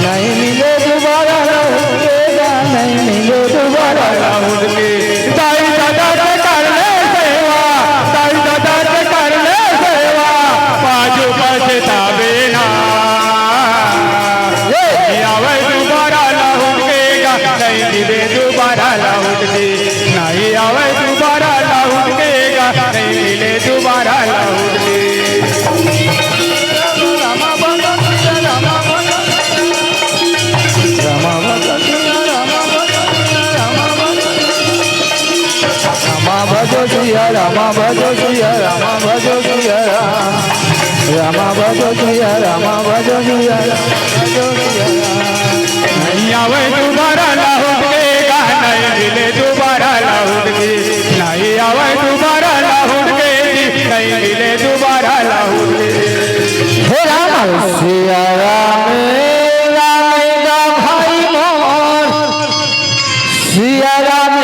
नहीं मिले दोबारा लहुट के गा, नहीं मिले दोबारा लहुट के। दाई ददा के करले सेवा, दाई ददा के करले सेवा, पाछू पछतावे ना। ए! नहीं आवे दोबारा लहुट के गा, नहीं मिले दोबारा लहुट के, नहीं आवे दोबारा लहुट के गा, नहीं मिले दोबारा लहुट के। रामा भजो सिया रामा, भजो सिया रामा, भजो सिया राम। रामा भजो सिया रामा, भजो सिया राम, भजो सिया राम। नहीं आवे दोबारा लहुट के गा, नहीं मिले दोबारा लहुट के, नहीं आवे दोबारा लहुट के, नहीं मिले दोबारा लहुट के। हे राम सिया राम, राम का भाई मोर, सिया राम,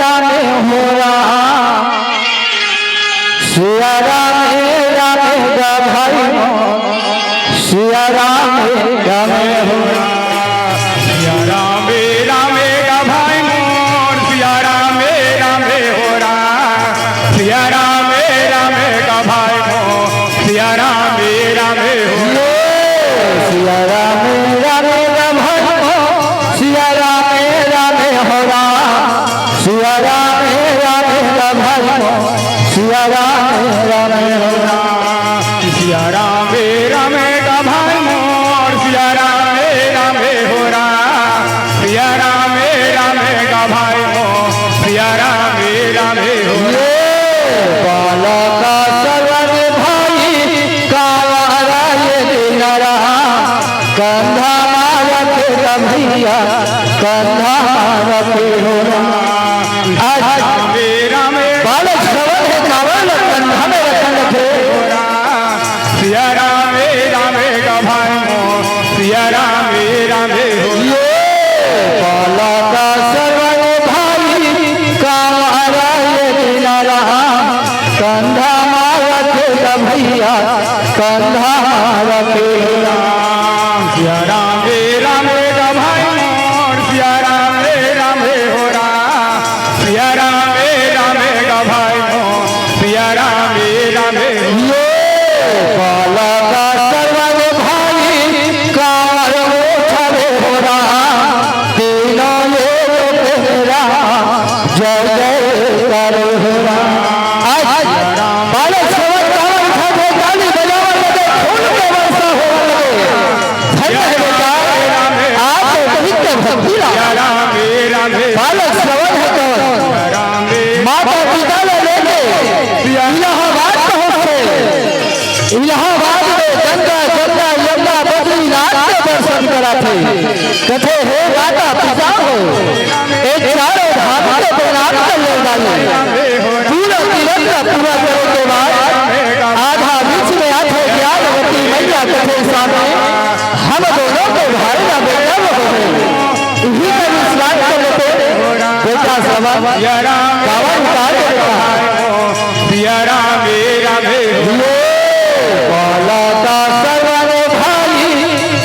राम हो राम। सिया राम, राम का भाई मोर, सिया राम, राम हो राम। सिया राम, राम का भाई मोर, सिया राम, राम हो राम। सिया राम, राम का भाई मोर, सिया राम, राम हो राम। सिया राम, राम का भाई मोर, सिया राम, राम हो राम। सिया राम, राम का भाई मोर, सिया राम, राम हो राम। सिया राम, राम का भाई मोर, सिया राम, राम हो राम। सिया राम, राम का भाई मोर, सिया राम, राम हो राम। ये बालका सरवन भाई, कावरा ये दिनरा, कंधा मारत भैया, कंधा मारत हो राम। आज बालक श्रवण हे, कावड़ ल कंधा में रखन थे। सिया राम, राम का भाई मोर, सिया राम, राम हो। ये बालका श्रवण भाई, कावरा ये दिनरा, कंधा मारत भैया, कंधा मारत राम। सिया राम, राम का भाई मोर, सिया राम, राम हो राम। सिया राम, राम का भाई मोर, सिया राम, राम हो। ये बालका सरवन भाई, कांवर उठावे हो राम। तीनों ये लोग मेरा जय जयकार हो राम। आज बालक श्रवण कांवर उठा के ताली बजावन लगे, फूल के वर्षा होवन लगे। धन्य है बेटा, आप पवित्र भक्ति ला। बालक श्रवण हे कौन? माता पिता ले लेके इलाहाबाद पहुंच के इलाहाबाद में गंगा, जमुना, यमुना, बद्रीनाथ के दर्शन कराथे। कथे, हे माता पिता हो, ए चारों धाम के प्रणाम कर ले डाले। पूरा तीरथ का पूरा करे के बाद आधा बीच में आथे ज्ञानवती मैया, कथे, स्वामी, हम दोनों के भाई ना बेटा वो है। इही का विश्वास कर लेते। बेटा श्रवण, कांवर उतार के बेटा। सिया राम, राम हो। ये बालका श्रवण भाई,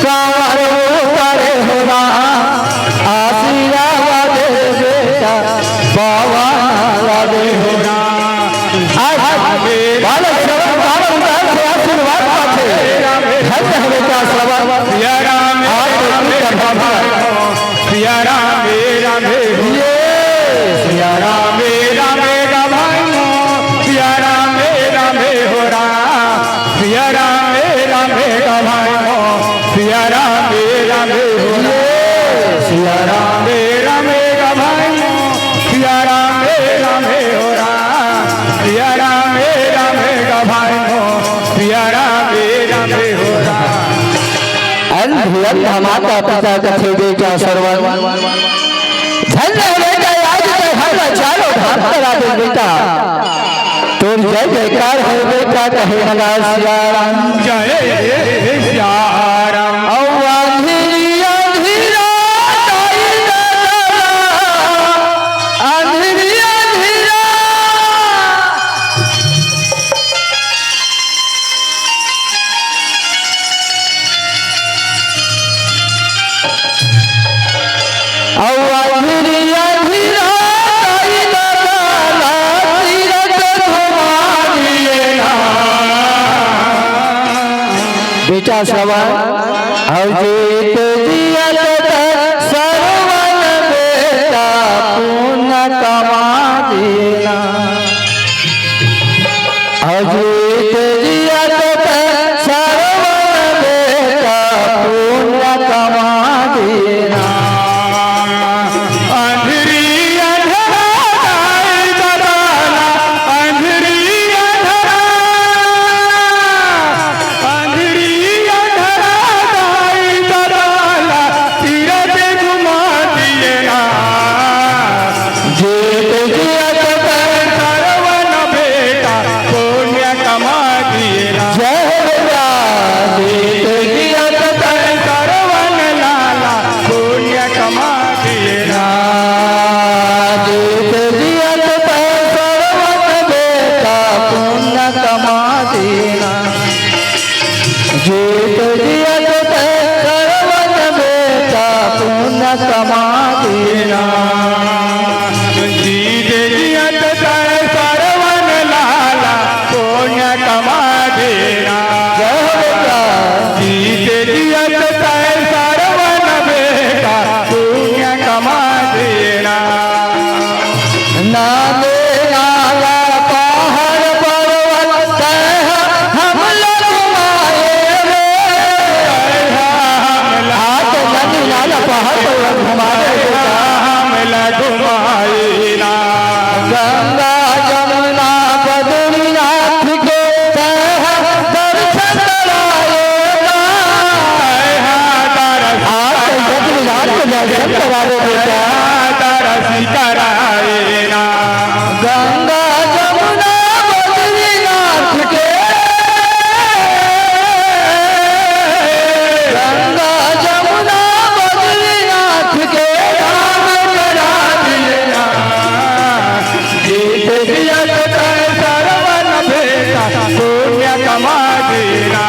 कांवर उतारे हो राम। आशीर्वाद दे बेटा, पावन लगे हो राम। आज बालक श्रवण कांवर उतार से आशीर्वाद पाथे। धन्य है बेटा श्रवण। सिया राम, आप राम, बेटा भाई। सिया राम, राम हो। ये सिया राम, राम का भाई मोर, सिया राम, राम हो राम। सिया राम, सिया राम हे, राम हे गा भाई मोर, सिया राम हे, राम हे हो राम। अंध अंध माता पिता कथे बेटा सरवन। धन्य हे बेटा, आज तैं हमला चारों धाम करा दे बेटा। तोर जय जयकार हे बेटा, कहे लगा सिया राम। जय हे सिया राम। अउ अंधेरी अंधेरा ताई दादा, अंधेरी अंधेरा। अउ अंधेरी अंधेरा ताई दादा, तीरथ घुमा दिए ना। बेटा श्रवण, अउ जीत जियत तैं सरवन बेटा पुण्य कमा दिए ना। अजीत जियत तैं सरवन बेटा पुण्य कमा दिए ना। अंधेरी अंधेरा ताई दादा ना, अंधेरी अंधेरा, अंधेरी अंधेरा ताई दादा ना, तीरथ घुमा दिए ना। जीत जियत तैं सरवन बेटा पुण्य कमा दिए ना। जय हो राम। जीत जियत तैं सरवन लाला पुण्य कमा दिए ना। जीत जियत तैं सरवन बेटा पुण्य कमा दिए ना। जीत जियत तैं सरवन बेटा पुण्य कमा दिए ना। जीत जियत तैं सरवन लाला पुण्य कमा दिए ना। जय हो बेटा। जीत जियत तैं सरवन बेटा पुण्य कमा दिए ना। नांदे नाला पहाड़ पर्वत तैं हमला घुमाए रे। आज तो नदी नाला पहाड़ पर्वत घुमाए रे। हमला घुमाए ना। गंगा जमुना बद्रीनाथ के तैं दर्शन कराए ना। आज तो बद्रीनाथ के दर्शन करा दे बेटा। दर्शन कराए ना। गंगा जमुना बद्रीनाथ के, गंगा जमुना बद्रीनाथ के धाम करा दिए ना। जीत जियत तैं सरवन बेटा पुण्य कमा दिए ना।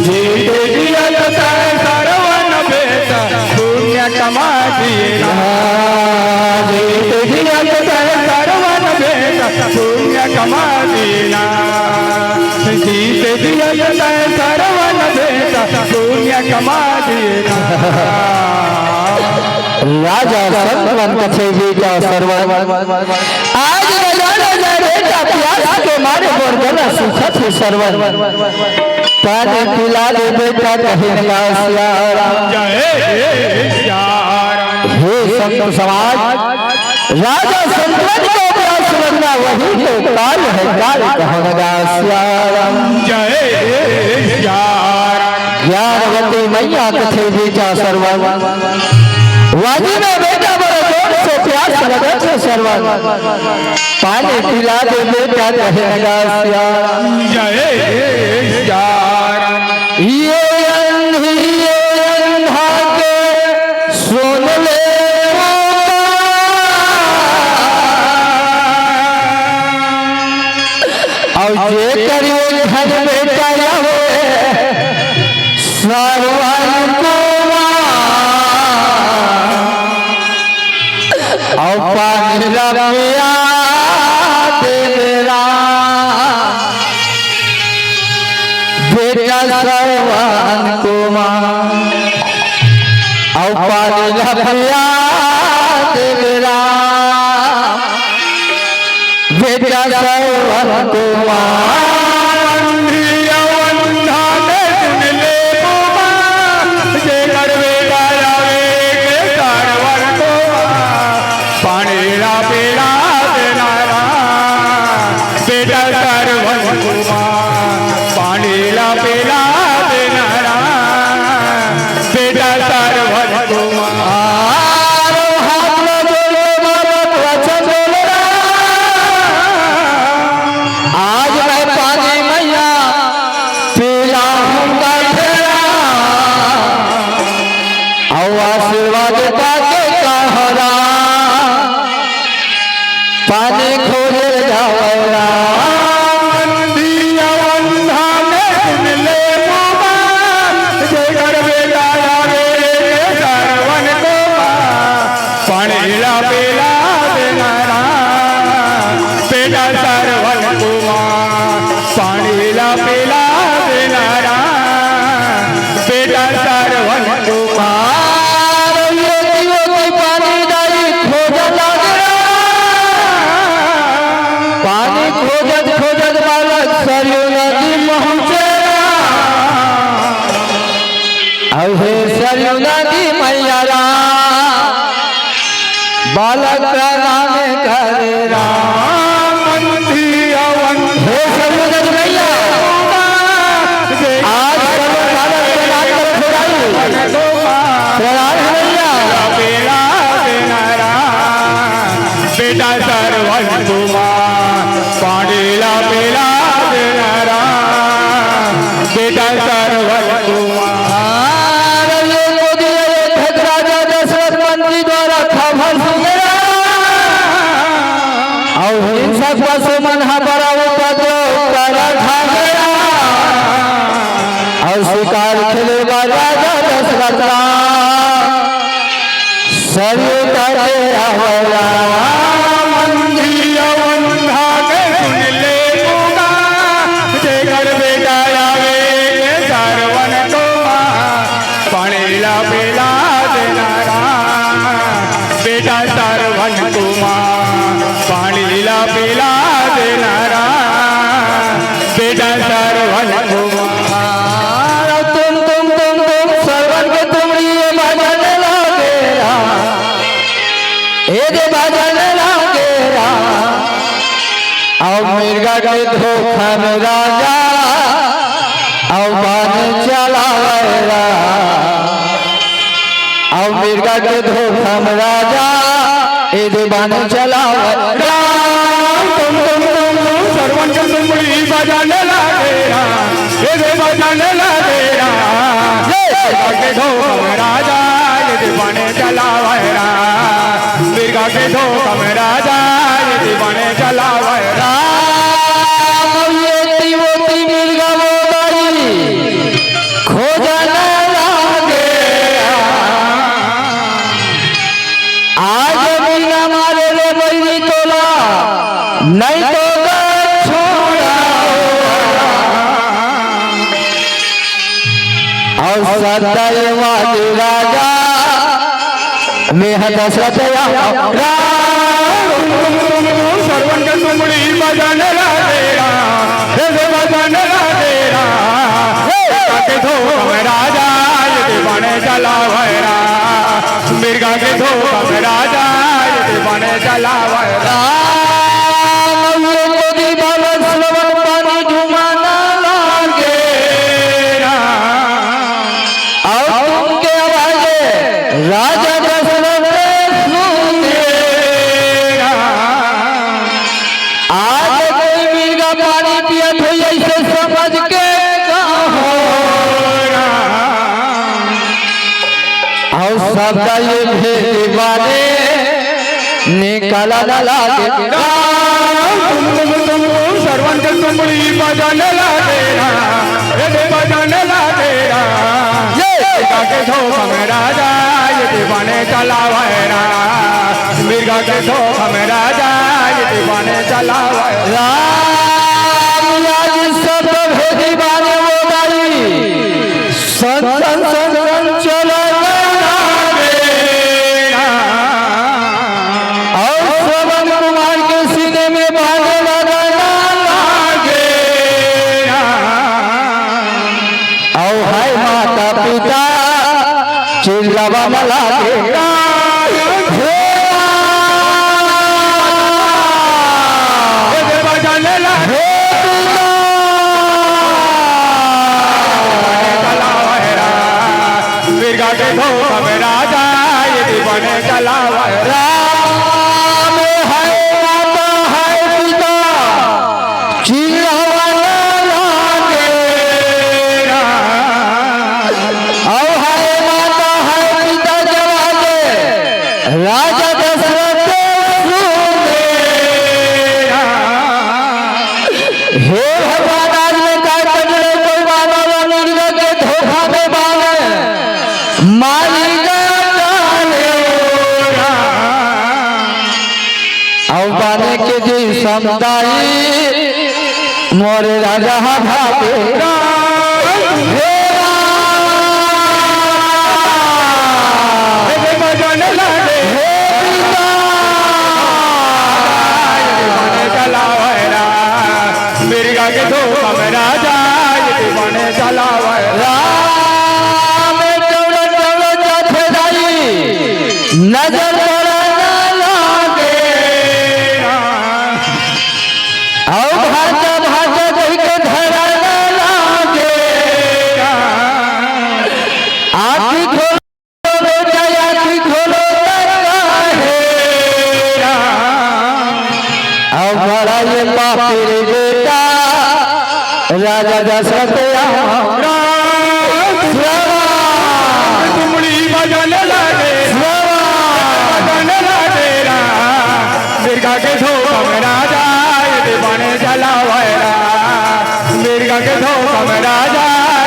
जीत जियत तैं सरवन बेटा पुण्य कमा दिए ना। जीत जियत तैं सरवन बेटा पुण्य कमा दिए ना। जीत जियत तैं सरवन बेटा पुण्य कमा दिए ना। राजा संत मन कथे बेटा सरवन। आज राजा राजा बेटा प्यास के मारे मोर गला सूखत हे सरवन। पानी पिला दे बेटा, कहे लगा सिया राम। जय सिया राम। हे संत समाज, राजा संतन को प्यास लगना वही तो काल है, काल कहो लगा सिया राम। जय सिया राम। ज्ञानवती मैया कथे बेटा सरवन। वादी में बेटा बड़ा जोर से प्यास लगत हे सरवन। पानी पिला दे बेटा, कहे लगा सिया राम। जय सिया राम। ये अंधी, ये अंधा के सुन ले वो। अउ जेकर ये घर बेटा आवे, सरवन कुमार। अउ पानी ला पिया दे बेरा, बेटा सरवन कुमार। अउ पानी ला पिया दे बेरा, बेटा सरवन कुमार। अंधी अउ अंधा के सुन ले वो माँ, जेकर बेटा आवे के सरवन कुमार। पानी ला पिला दे बेरा। खोजत खोजत बालक सरयू नदी पहुँचे राम। अउ हे सरयू नदी मैया राम, बालक प्रणाम करे राम। हे सरयू नदी मैया, आज सब बालक प्रणाम करत हो राम। प्रणाम हे मैया। बेटा सरवन कुमार, पानी ला पिला देना राम, बेटा सरवन कुमार। अरे ये को दिया ये खेत राजा दशरथ मंत्री द्वारा खबर सुने राम। अउ हिंसक पशु मन ह बड़ा उपद्रव करत हवे राम। अउ शिकार खेले बर राजा दशरथ राम। सरयू तटे अवला। मंदिर अवंधा के सुन ले मुगा, जेकर बेटा आवे के सरवन कुमार, पानी ला पिला देना राम। बेटा सरवन कुमार, पानी ला पिला देना राम। बेटा सरवन कुमार। तुम, तुम, तुम, तुम, सरवन के तुमड़ी ये भजन लागे राम। ए दे भजन लागे राम। अउ मिर्गा के धोखा में राजा, अउ बान चलावे राम। अउ मिर्गा के धोखा में राजा, ए दे बान चलावे राम। तुम, तुम, तुम, तुम, सरवन के तुमड़ी बजाने लागे राम। ए दे बजाने लागे राम। ए मिर्गा के धोखा में राजा, ए दे बान चलावे राम। मिर्गा के धोखा में राजा, ए दे बान चलावे राम। ये तिमोती मिर्गा वो बाई खोजन लागे। आज बिना मारे रे बहिनी तोला, नहीं तो गा छोड़ा। अउ सदा ये वाली राजा, मैं ह दशरथ या राम। सरवन के तुमड़ी बजाने लागे राम। हे से बजाने लागे राम। हे के धोखा में राजा, ये दे बान चलावे राम। मिर्गा के धोखा में राजा, ये दे बान चलावे राम। ये तो दी बालक श्रवण पानी घुमाना लागे राम। अउ तुमके आवाज राजा दशरथ सुने राम। आज कोई मिर्गा पानी पियत होई, ऐसे समझ के कहो राम। अउ सबका ये भेद बाने निकल न लागे राम। तुम, तुम, तुम, तुम, सरवन के तुमड़ी बजाने लागे राम। ए दे बजाने लागे राम। ये मिर्गा के धोखा में राजा, ये दे बान चलावे राम। मिर्गा के धोखा में राजा, ये दे बान चलावे राम। आज सब भेदी बाने वो बाई, संतन संतन चला लागे राम। अउ श्रवण कुमार के सीने में बाने लगा लागे राम। अउ हाय माता पिता चिल्लावा न लागे। हे पिता। मिर्गा के धोखा में राजा, ये दे बान चलावे राम। हाय माता, हाय पिता, चिल्लावा न लागे राम। अउ हाय माता, हाय पिता जब आगे, राजा दशरथ सुने राम। हे भगवान, आज मैं काय कर ले, कोई मानव मिर्गा के धोखा में बाने मारी गा डाले राम। अउ बाने के दिन समदाई मोरे राजा हा भागे। हे राम। हे पिता। चलावे राम। के धोखा में राजा ये बने चलावे। राम टौरा टौरा जाथे दाई, नजर पड़े ना लागे। अउ भाजा भाजा कहि के धरे ना लागे। आँखी खोलो बेटा, आँखी खोलो बेटा, हे राम। अब बड़ा ये पापी रे बेटा, राजा दशरथ राम। श्रवण। तुमड़ी बजने लगे। श्रवण। बजने लगे राम। मिर्गा के धोखा में राजा ये बने चलावे राम। मिर्गा के धोखा में राजा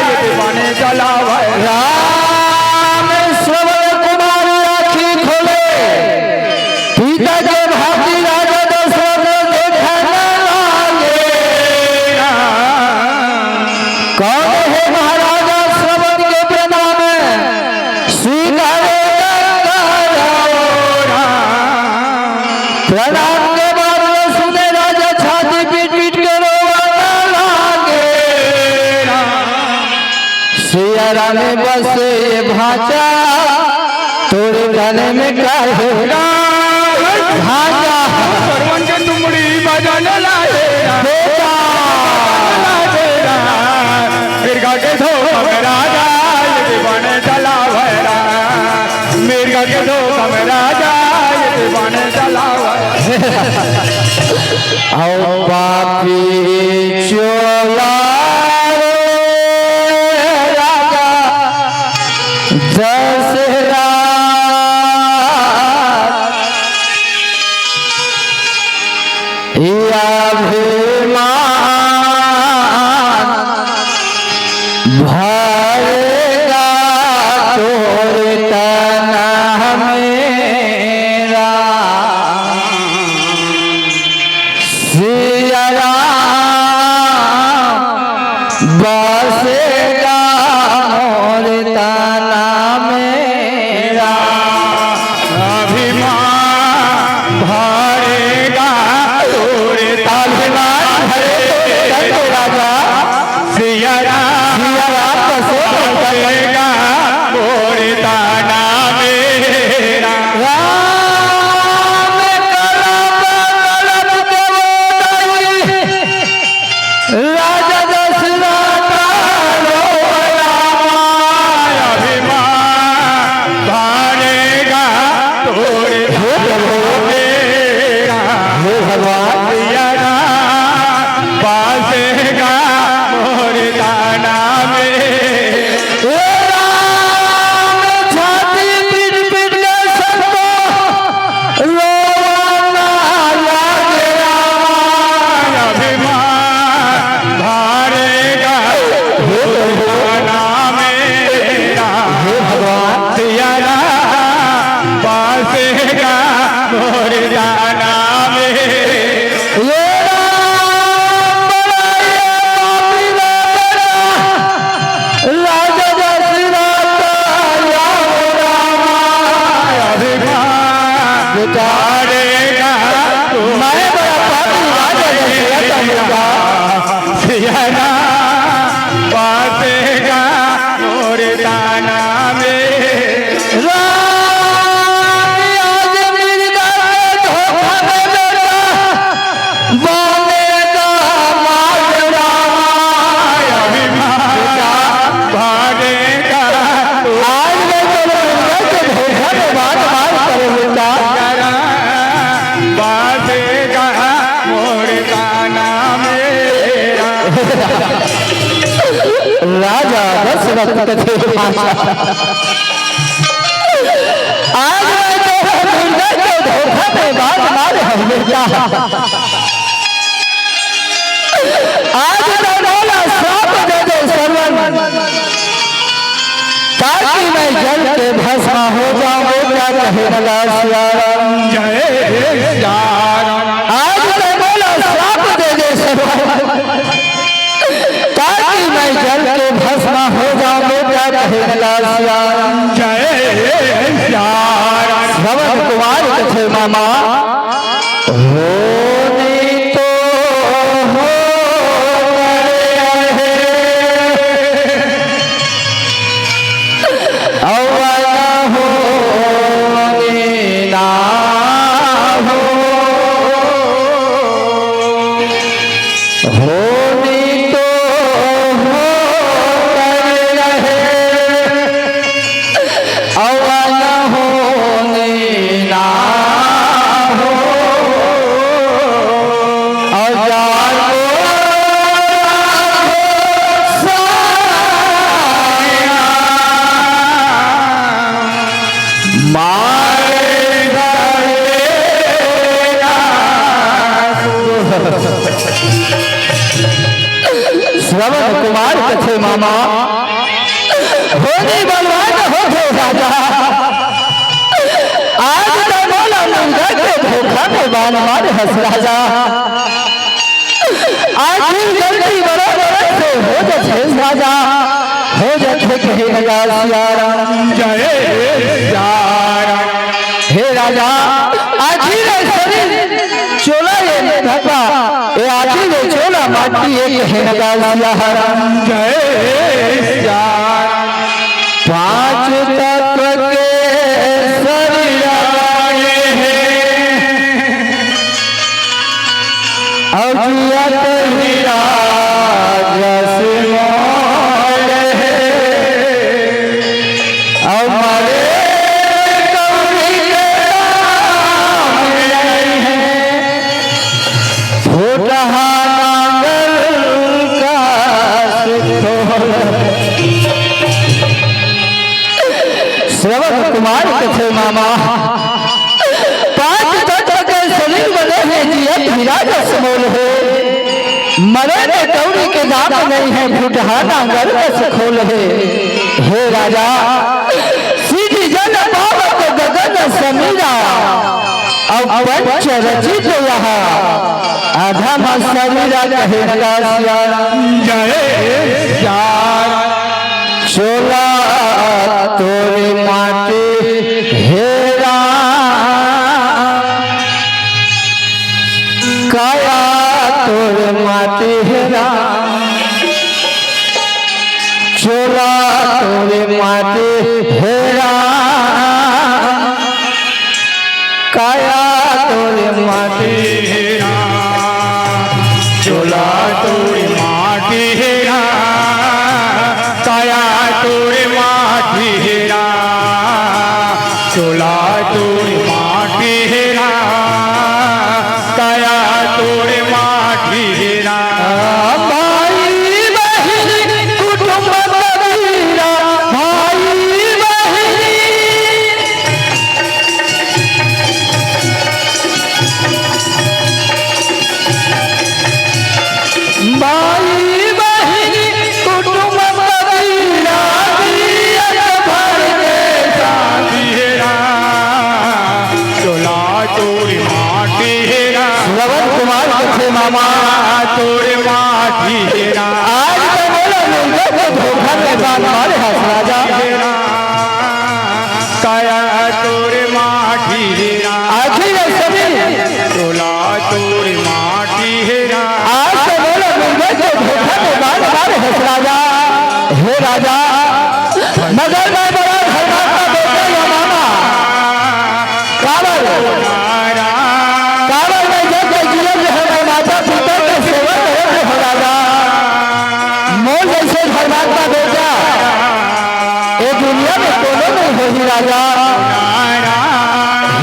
ये बने चलावे राम। श्रवण कुमार आँखी खोले, पिता के भांति राजा दशरथ देखे न लागे। कौन हे महाराजा श्रवण के प्रणाम स्वीकारे न करो। प्रणाम के बाद में सुने राजा छाती पीट पीट के रोवा न लागे। सिया राम बसे भांचा, तोरे तन में काहे भांचा। सरवन के तुमड़ी बजाने लागे। बेटा। लागे। मिर्गा के धोखा में राजा ये बने चलावे राम। मिर्गा के धोखा में राजा ये बने चलावे। औ पापी चोला रे राजा दशरथ, या अभिमान भरेगा तोरे तन में राम। सिया राम बसेगा मोर तन में राम। अभिमान भरेगा तोरे तन में। अभिमान भरे तोरे तन में राजा। सिया राम सिया राम बसेगा मोर तन में राम। राम कलप कलप देवो दाई, राजा दशरथ रो रामा। अभिमान भरेगा तोरे हे प्रभु, हे भगवान। सिया राम बसेगा मोर तन में। हे राम, छाती पीट पीट के सबको रोवाना लागे रामा। अभिमान भरेगा हे प्रभु। तन में राम। हे भगवान। सिया राम बसेगा मोर तन में। ये राम बड़ा ये पापी राजा, राजा दशरथ या हो रामा। अभिमान मिटाएगा तू। मैं बड़ा पापी राजा दशरथ हूँ। सिया राम बसेगा मोर तन में। राम आज मिर्गा के धोखा में बेटा बनेगा मार रामा। अभिमान भरेगा। आज मैं तो मिर्गा के धोखा में बात मार करूँ बेटा। बसेगा मोर तन में। राजा दशरथ कथे भांचा, आज मैं तो हूँ दुर्जय के धोखा में बात मार हूँ बेटा। आज तो मोला श्राप दे दे सरवन, ताकि मैं जल के भस्म हो जाऊं बेटा, कहे लगा सिया राम। जय सिया राम। आज तो मोला श्राप दे दे सरवन, ताकि मैं जल के भस्म हो जाऊं बेटा, कहे लगा सिया राम। जय सिया राम। श्रवण कुमार कथे मामा, होनी तो हो होनी तो होकर रहे, अउ अनहोनी ना हो। अउ जाको मारे गए ना। श्रवण कुमार कथे मामा, होनी बलवान होथे राजा। आज तो मोला मुंगा के धोखा में बान मारे हस राजा। आज फिर गलती बराबर से हो जथे राजा, हो जथे कहे लगा सियाराम। जय सियाराम। हे राजा, आखिर ए शरीर चोला ये धब्बा, ए आखिर ए चोला माटी ए कहे लगा सियाराम। जय सियाराम। पांच तत्व के शरीर आए हैं, अउ जियत हीरा जस मोल हे। अउ मरे कौड़ी के दाम नहीं है, फुटहा नांगर का सिखोल। श्रवण कुमार कथे मामा, पांच तत्व के शरीर बने हे, जियत हीरा जस मोल हे। मरे में कौड़ी के दाम नहीं है, फुटहा नांगर कस खोल हे। हे राजा, सिरजन पावत गगन समीरा, अउ पंच रचित यह अधम शरीरा कहे कासिया। जय सिया राम। चोला तोर माटी हे राम, काया तोर माटी हे राम। चोला तोर माटी हे राम, काया तोर माटी हे राम। चोला तोर माटी हे राम, काया तोर माटी हे राम। चोला तोर माटी हे राम, काया तोर माटी हे राम। भाई बहिनी कुटुंब कबीरा, भाई बहिनी। भाई बहिनी कुटुंब कबीरा, जियत भर के साथी हे राम। चोला तोर माटी हे राम। श्रवण कुमार कथे मामा। तोर माटी हे राम। आज तो बोला मुंगा के धोखा में बान मारे हस राजा। हे राम। काया तोर माटी हे राम। आखिर ए सभी। चोला तोर माटी हे राम। आज तो बोला मुंगा के धोखा में बान मारे हस राजा। हे राजा, मगर मैं बड़ा धर्मात्मा बेटा या मामा। काबर? काबर मैं जब तक जीवन में हूँ, मैं माता पिता के सेवा करत हूँ राजा। मोर जैसे धर्मात्मा बेटा ए दुनिया में कोनो नहीं होही राजा।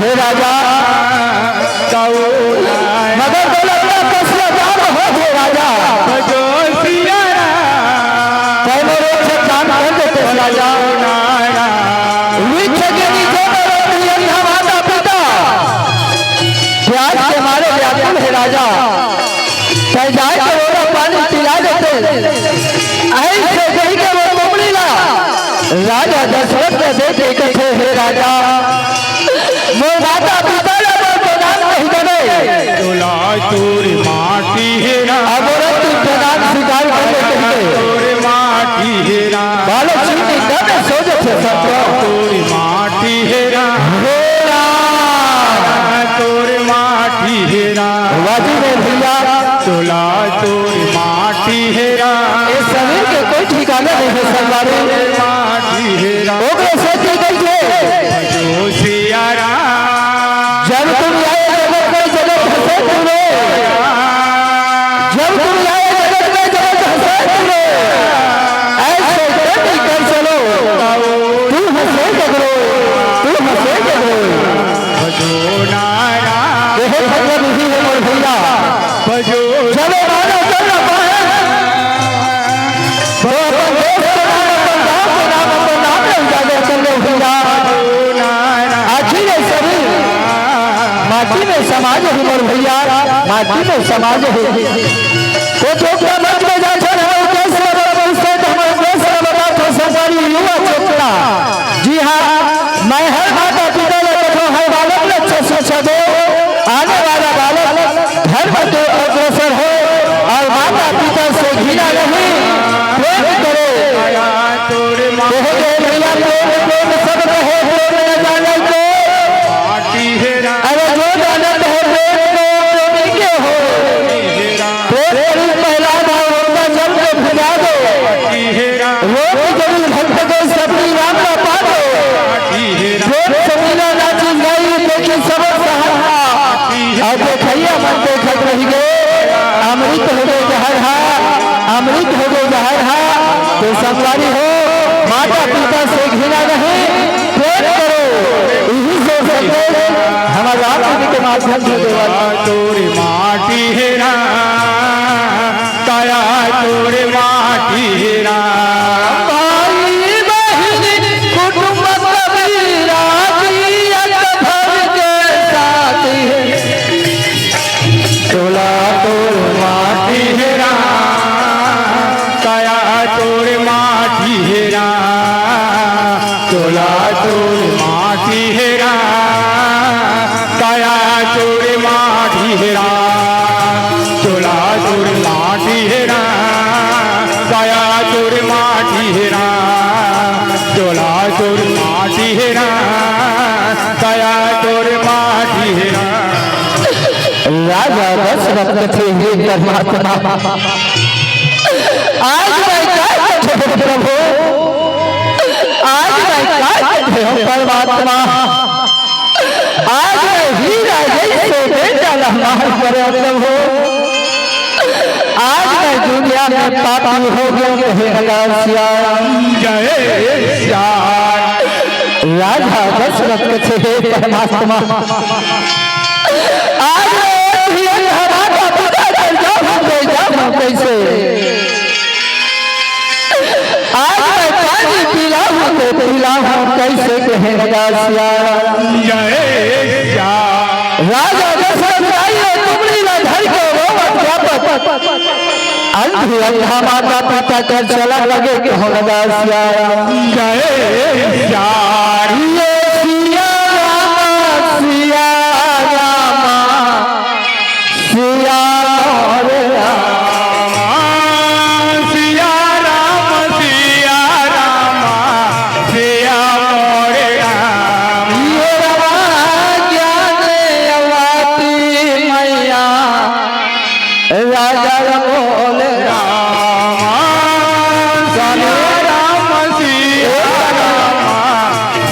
हे राजा, मगर बोला अपना कसिया जान हो हे राजा। तै मोर एक ठे काम कर देते राजा। वृक्ष के नीचे में रोपी अंधा माता पिता। प्यास के मारे व्याकुल हे राजा। तै जाय के ओला पानी पिला देते। ऐसे कहि के वो कुमड़ी ला राजा दशरथ के देखे कथे, हे राजा, मोर माता पिता ला मोर प्रधान कहि देबे। चोला तोर माटी हे राम। अब औरत तू प्रधान स्वीकार कर ले कहि के। तोर माटी हे राम। बालक जी निंदा में सो जथे संतो। तोर माटी हे राम। हे राम। तोर माटी हे राम। वाजी में भैया। चोला तोर माटी हे राम। ए शरीर के कोई ठिकाना नहीं है संगवारी। तोर माटी हे राम। ओकरे से की कही है। जो सिया राम। जब तुम आए जगत में जगत हंसे पूरे। जब तुम समाज हे मोर भैया, माटी में समाज हे। तो चोपड़ा मंच में जाथन, हमर उद्देश्य ला बता, तो हमर उद्देश्य ला बता, तो संगवारी युवा चोपड़ा। जी हाँ, मैं हर माता पिता ला कथों, हर बालक ला अच्छा शिक्षा दो, आने वाला बालक धर्म के अग्रसर हो और माता पिता से घृणा नहीं, प्रेम करो। कहे गए भैया, प्रेम, प्रेम सब कहे, प्रेम न जाने को। अरे जो जानत है प्रेम को, प्रेमी के हो। प्रेम करी पहला भाव, उनका जल के भिजा दो। रोज जरूर भक्त को सपनी राम का पा दो। प्रेम से बिना ना चीज गाई, देखी सबक सहारा। और देखैया मन देखत रहि गए, अमृत हो गए जहर हा, अमृत हो गए जहर हा। तो संगवारी हो, माता पिता से घृणा नहीं, प्रेम करो। यही से संदेश हमारे राम जी के माध्यम से देवा। तोर माटी हे राम, काया तोर माटी हे राम। भाई बहिन कुटुंब कबीरा जियत भर के साथी हे। चोला तोर माटी हे राम, काया तोर माटी हे राम। चोला तोर माटी हे राम, काया तोर माटी हे राम। चोला तोर माटी हे राम, काया तोर माटी हे राम। चोला तोर माटी हे राम, काया तोर माटी हे राम। राजा दशरथ कथे, हे परमात्मा, आज मैं का कथों प्रभु, आज मैं का कथों परमात्मा, आज मैं हीरा जैसे बेटा ला मार परे प्रभु, आज मैं दुनिया में पापी हो गया, हे राजा सिया राम। जय सिया राम। राजा दशरथ कथे, हे परमात्मा, आज मैं एक ही एक हमारा पिता कर जाऊं, दे जाऊं कैसे? आज मैं पानी पिलाऊं तो पिलाऊं कैसे, कहे राजा सिया राम। जय सिया। राजा दशरथ राय तुमड़ी ला धर के रोवत व्यापत अंधी अंधा माता पिता कर चला लगे, कहो राजा सिया राम। जय सिया। ये सिया राम, सिया राम, सिया मोर राम। सिया राम, सिया राम, सिया मोर राम। ये राम ज्ञान अवती मैया, राजा बोल राम। सिया राम, सिया राम,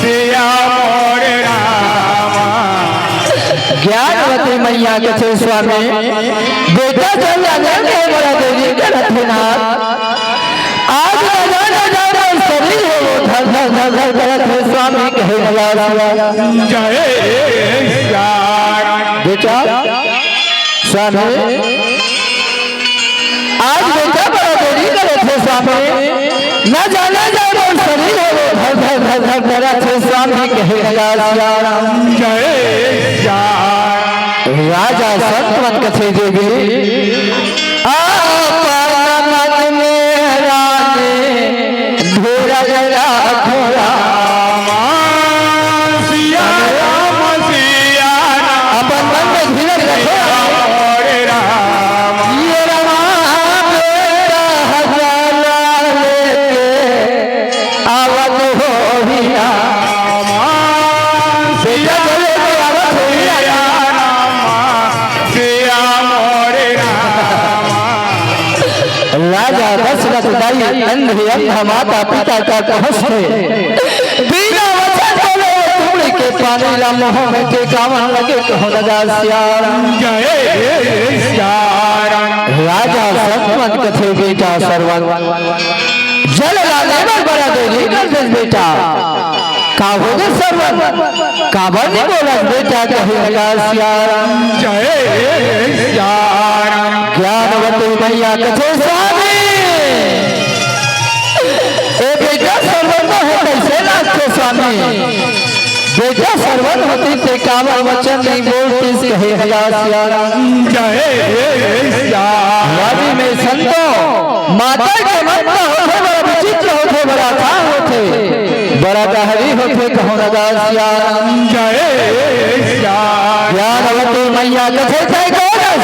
सिया मोर राम। ज्ञानवती मैया कथे स्वामी, बेटा जल जाने के बड़ा देरी करत हे नाथ। आज राजा, राजा मोर शरीर हे वो धर, धर, धर, धर करत हे स्वामी, कहे राजा। जय सिया राम। बेटा, स्वामी, आज बेटा बड़ा देरी करत हे स्वामी, न जाने जाए मोर शरीर हे वो धर धर धर धर करत हे स्वामी, कहे राजा सिया राम। जय सिया राम। राजा संत मन कथे देवी, आपन मन में रानी धीरज राखो राम। सिया राम, सिया राम। अपन मन में धीरज रखो। हरे राम। ये रामा बेटा हजारा लेके आवत होही राम। सिया राम, सिया राम। सिया मोरे राम। राजा दशरथ दाई अंधे अंधा माता पिता का कहस थे। बिना वचन बोले वो तुमड़ी के पानी ला मुंह में टेकावन लगे, कहो राजा सिया राम। जय सिया राम। राजा संत मन कथे बेटा सरवन, जल लाने बर बड़ा देरी कर देस बेटा। का होगे सरवन? काबर नइ बोलस बेटा, कहे राजा सिया राम। जय सिया राम। ज्ञानवती मैया कथे स्वामी, ए बेटा सरवन तो हे कइसे लागथे स्वामी? बेटा सरवन होतिस ते काबर वचन नइ बोलतिस, कहे हे गा सियाराम। जय हे सिया। वादी में संतो, मातर के ममता होथे, बड़ा विचित्र होथे, बड़ा अथाह होथे, बड़ा गहरी होथे, कहूँ न गा सियाराम। जय हे सिया। ज्ञानवती मैया कथे तैं बोलस,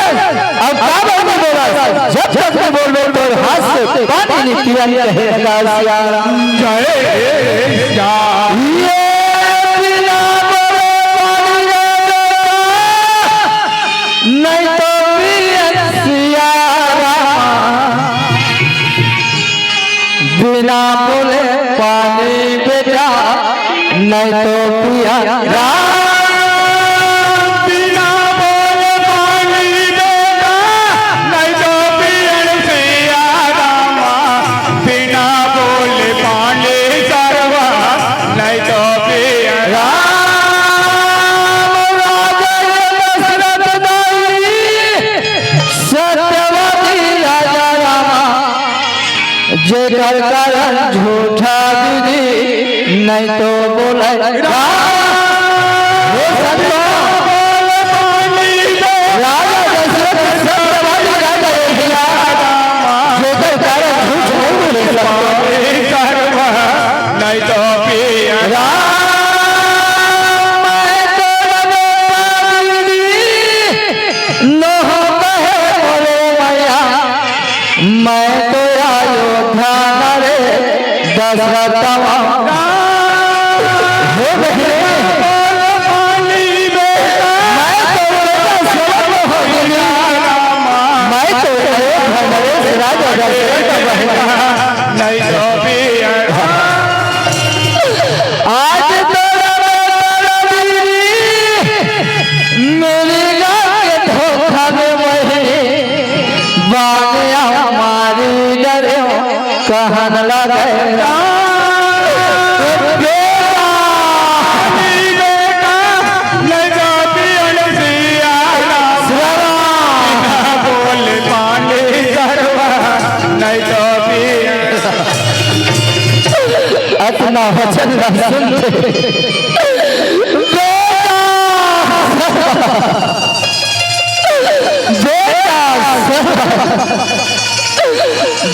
अब काबर नइ बोलस? जब तक नइ बोलबे तोर हाथ से पानी नइ पियन, कहे हे गा सियाराम। जय हे सिया। ये बिना बोले पानी रे बेटा, नइ तो पियन सियाराम। बिना बोले पानी बेटा, नइ तो पियन राम। बिना बोले पानी बेटा, नइ तो पियन सियाराम। बिना बोले पानी सरवा, नइ तो पियन राम। राजा दशरथ दाई, सत्यवती राजा रामा, जेकर कारण झूठा विधि, नइ तो बोले राम। हे संतो, राजा दशरथ सत्यवादी राजा हे भैया, जेकर कारण झूठ नइ बोले संतो। नइ तो पियन राम, मैं तो रवे पागली, नोह कहे मोरे मैया। मैं तो अयोध्या नरे दशरथवा। हे बहिनी, मैं तो बेटा सरवन हो गेली। मैं तो अयोध्या नरेश राजा दशरथ बहिनी। नहीं तो भी आज तो मेरी गाय के धोखा में बहिनी। बांग्या मारी डरेंव, कहन लगे राम। बेटा, बेटा, ले जा पियन सिया राम। बोल पानी सरवा, नहीं तो पियन। अतना वचन ला सुनते। बेटा! बेटा,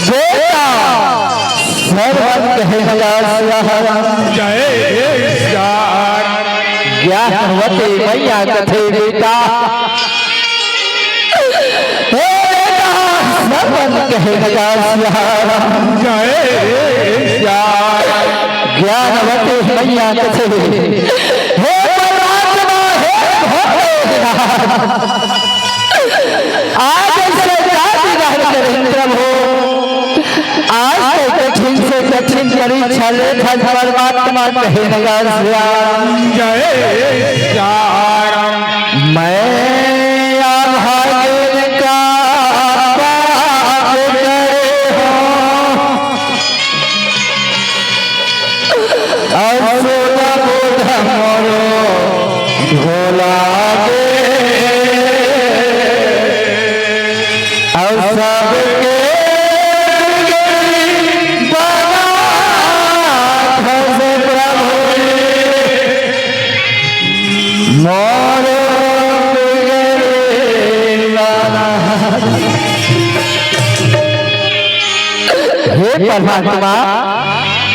बेटा, सरवन कहे हे गा सियाराम। जय सिया। ज्ञानवती मैया कथे बेटा, हे बेटा, सरवन कहे हे गा सियाराम। जय सिया। ज्ञानवती मैया कथे, हे परमात्मा, हे भोलेनाथ, आज ऐसे जाति रहन करें प्रभु, आज तो कठिन से कठिन परीक्षा लेथन परमात्मा, कहे हे गा सियाराम। जय सिया राम। मैं अभागिन का पाप करे हूँ, अउ सुध बुध मोरो भोला दे, अउ सबके बिगड़ी बना खस प्रभु। मोर बिगड़ी बना। हे परमात्मा,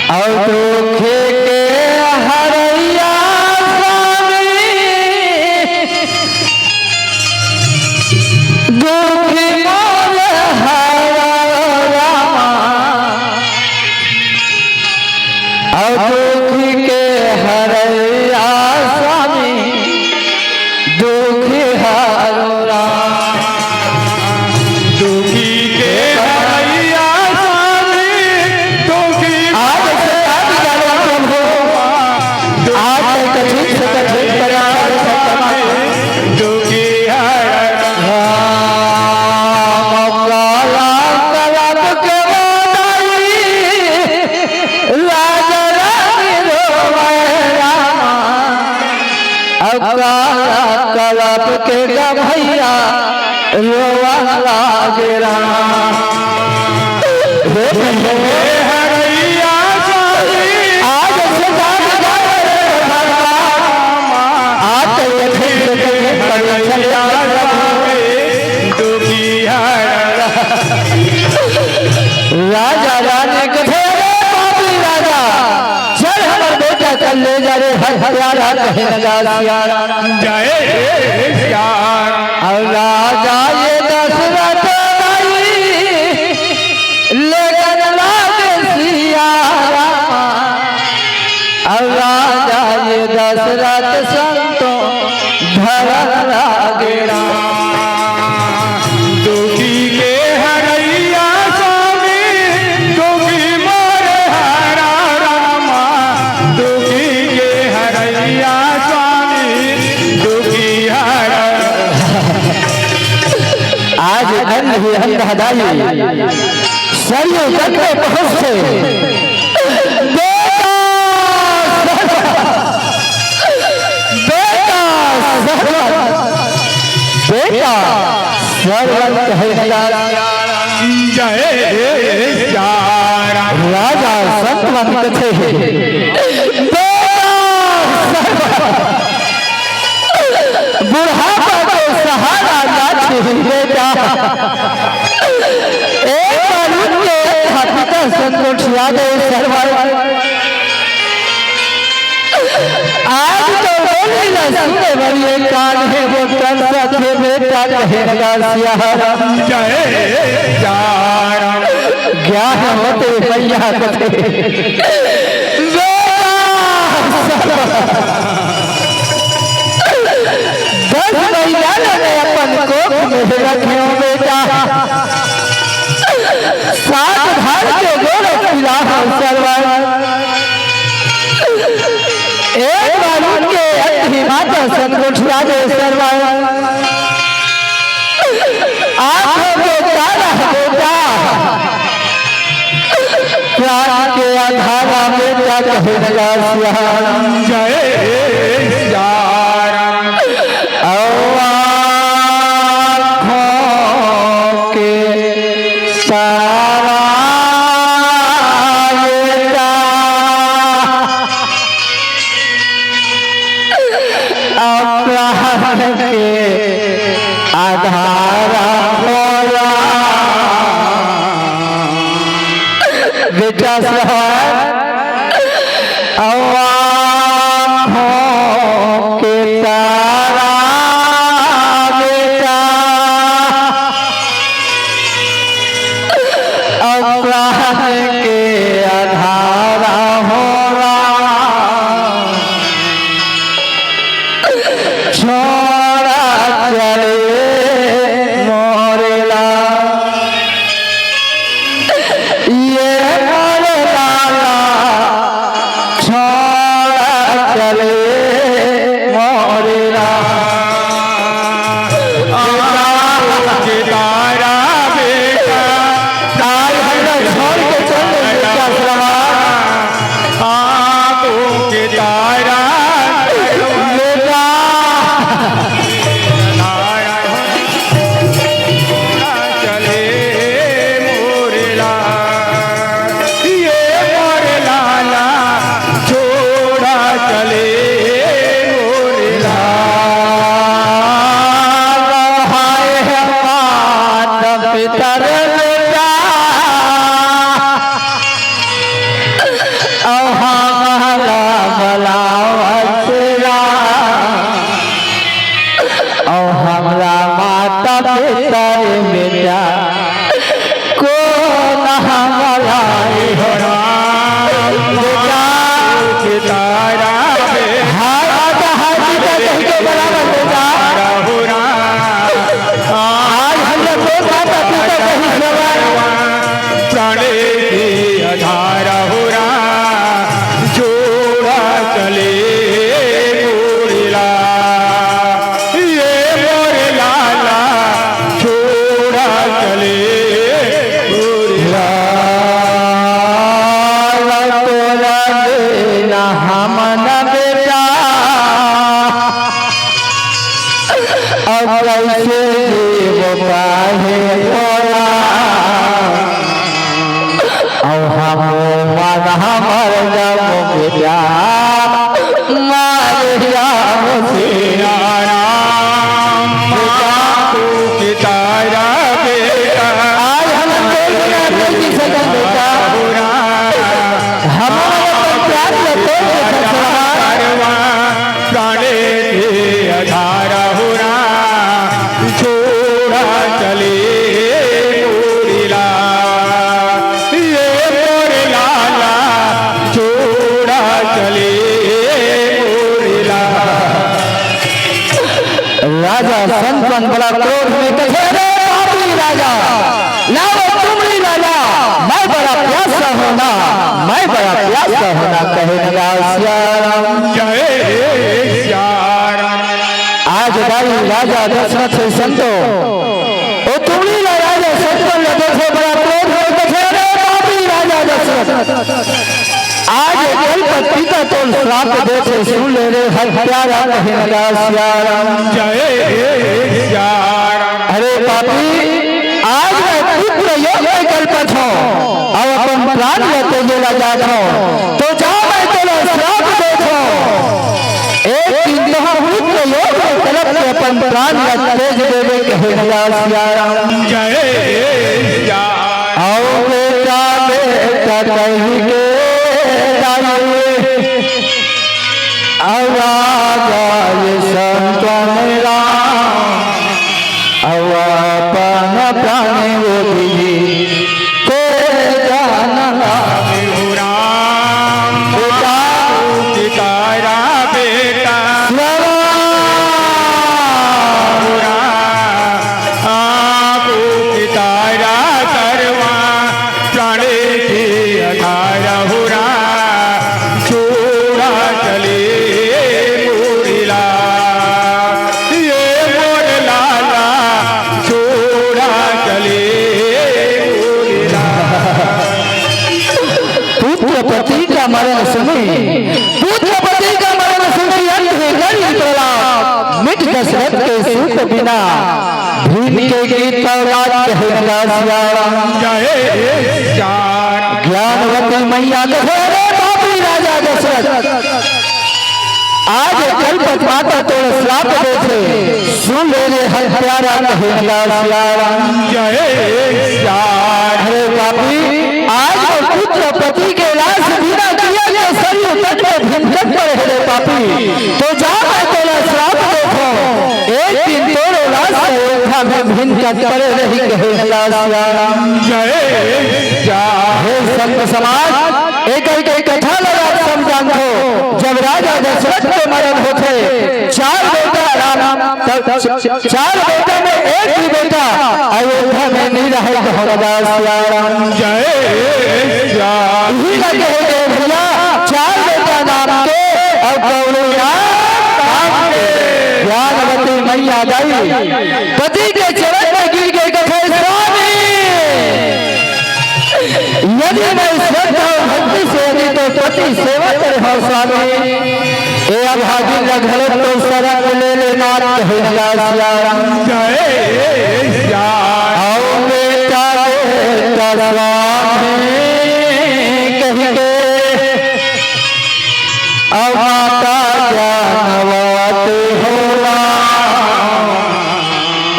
अउ दुख के हरैया स्वामी, दुख मोर हरौ रामा। अउ दुख के हरैया स्वामी, दुख हरौ राम। दुखी के हरैया स्वामी, दुखी आज से आज जानो प्रभु, आज से कठिन से कठिन परीक्षा लेथन। दुखी हर राम काला कलप के मोदाई, लाज रानी रोवे रामा। अब काला कलप के गभैया रोवा लागे राम। हे हरैया स्वामी, आज से जान जाए रे भगवान। राजा रानी कथे, "अरे पापी राजा, चल हमर बेटा कर ले जा रे, हत्यारा कहे लगा सियारा।" जय सियारा। अउ राजा ये दशरथ भाई, लेगन लागे सियारा। अउ राजा ये दशरथ संतो धरम लागे राम। दुखी के हरैया स्वामी, दुखी मोरे हरा रामा, दुखी के हरैया स्वामी, दुखी हरा। आज नंद ही नंद हदाई सरयू तट में पहुंचते, बेटा सरवन, बेटा सरवन, बेटा सरवन कहे लगा। जय सियारा। राजा संतवन कथे, बेटा सरवन, बुढ़ापा के सहारा ना छीन बेटा। एक बार उठ के पिता संग गोठिया दे सरवन। आज तो बोली ला सुने वाली एक कान हे वो कर सके बेटा कहे लगा सियारा। जय सियारा। ज्ञान होते मैया कथे, बेटा सरवन। दस महीना ले मैं अपन कोख में रखे हूँ बेटा। सात भार के गोरख पिला हूँ सरवन। एक बार उठ के अति माता संग गोठिया दे सरवन। आंखों के तारा बेटा। प्राण के आधारा बेटा कहे लगा सियारा। जय सियारा। अउ आँखों के तारा बेटा। अउ प्राण के आधारा होला। बेटा सरवन, अउ आँखों के तारा बेटा, अउ प्राण के आधारा होला। छोड़ा चले मोरे ला, ये मोरे लाला, छोड़ा कहना कहे न गा सिया राम। जय सिया राम। आज दाई राजा दशरथ संतो, ओ तुमली ला राजा संतन ला देखे बड़ा क्रोध होय, कथे, "अरे पापी राजा दशरथ, आज कलपत पिता तोल श्राप देथे, सुन ले रे हत्यारा कहे न गा सिया राम।" जय सिया राम। अरे पापी, आज मैं पुत्र योग में कलपत हूँ, अब अपन प्राण लेते गेला जात हूँ, तो जा मैं तोला श्राप देत हूँ। एक दिन तो हम पुत्र योग में कलप के अपन प्राण ला तेज देवे कहे न गा सिया राम। जय सिया राम। आओ बेटा, बेटा कहि के दाई, अब राजा ये संतन राम, अब अपन प्राण वो दीजिए, ते जान राम। राम बेटा। पिता रा बेटा। श्रवण। राम। आपो पिता रा सर्वा प्राणी के आधार हो राम, छोड़ा चले मोर लाल, ये मोर लाला, छोड़ा चले मोर लाल। पुत्र पति का मरण सुनी, पुत्र पति का मरण सुनी, अंत ही करी प्रलाप, मिट दशरथ के सूत बिना। भीम के गीत औलाद कहे न गा सिया राम। जय सिया राम। ज्ञानवती मैया कहे, "अरे पापी राजा दशरथ, आज कलपत माता तोर श्राप देथे, सुन ले रे हत्यारा कहे न गा सिया राम।" जय सिया राम। अरे पापी, आज वो पुत्र पति के लाश बिना किया के सरयू तट में भिनकत पड़े हे रे पापी, तो जा मैं तोला श्राप देथों, एक दिन तोरो लाश अयोध्या में भिनकत पड़े रही कहे न गा सिया राम। जय सिया। हे संत समाज, एक, एक, एक कथा ला आप सब जानथो, जब राजा दशरथ के मरण होथे, चार बेटा राम, त-, च-, च-, चार बेटा में एक भी बेटा अयोध्या में नहीं रहे कहे न गा सिया राम। जय सिया। इही ला कहे गए भैया, चार बेटा नाम के अउ कौनो नाम काम के। ज्ञानवती मैया दाई पति के चरण में गिर के कथे, "स्वामी, यदि मैं श्रद्धा और भक्ति से यदि तो पति सेवा करे हो स्वामी, ए अभागिन ला घलो तो शरण ले लेना कहे न गा सिया राम।" जय सिया। आओ बेटा, बेटा स्वामी कहि के अब माता जानवत होला,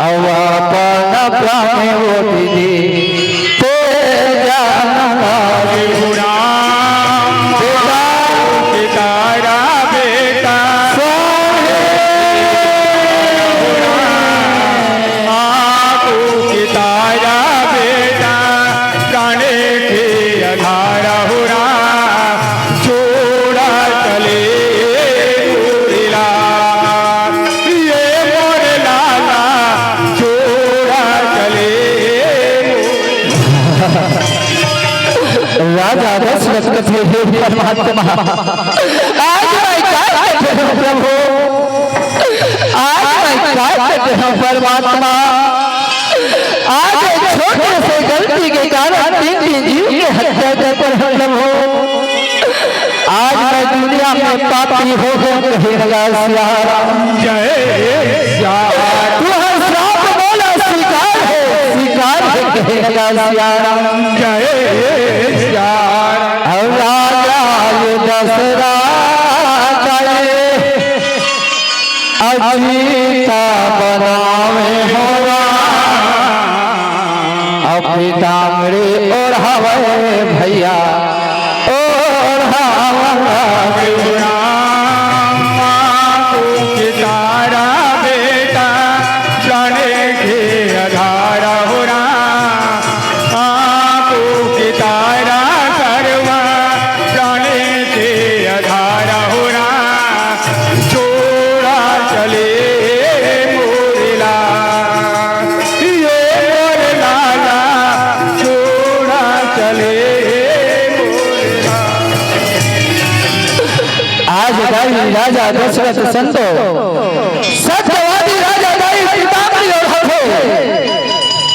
अब अपन प्राण वो दीदी ते जानला। राम पिता रा बेटा। स्वाहे। आपो पिता रा बेटा, प्राणे के आधार हो राम, छोड़ा चले मोर लाल, ये मोर लाला, छोड़ा चले। राजा दशरथ कथे, "हे परमात्मा, आज मैं का करूं प्रभु?" आज मैं का करूं परमात्मा? आज एक छोटे से गलती के कारण तीन, तीन जीव के हत्या कर पर हम लोग हो। आज मैं दुनिया में पापी हो गया, कहे न गा सिया राम। जय सिया। तू हर श्राप मोला स्वीकार है, स्वीकार है, कहे न गा सिया राम। जय सिया। और राजा ये दशरथ ये अजीता बनावे हो राम, अब पीताम्बरी ओढ़ावे भैया, ओढ़ावे राम। आपो पिता रा बेटा, प्राणे के आधार हो राम, आपो पिता रा सर्वा प्राणे के आधार हो राम। छोड़ा चले मोर लाल, ये मोर लाला, छोड़ा चले मोर लाल। राजा दशरथ संतो, सत्यवादी राजा दाई पीताम्बरी ओढ़ाथे,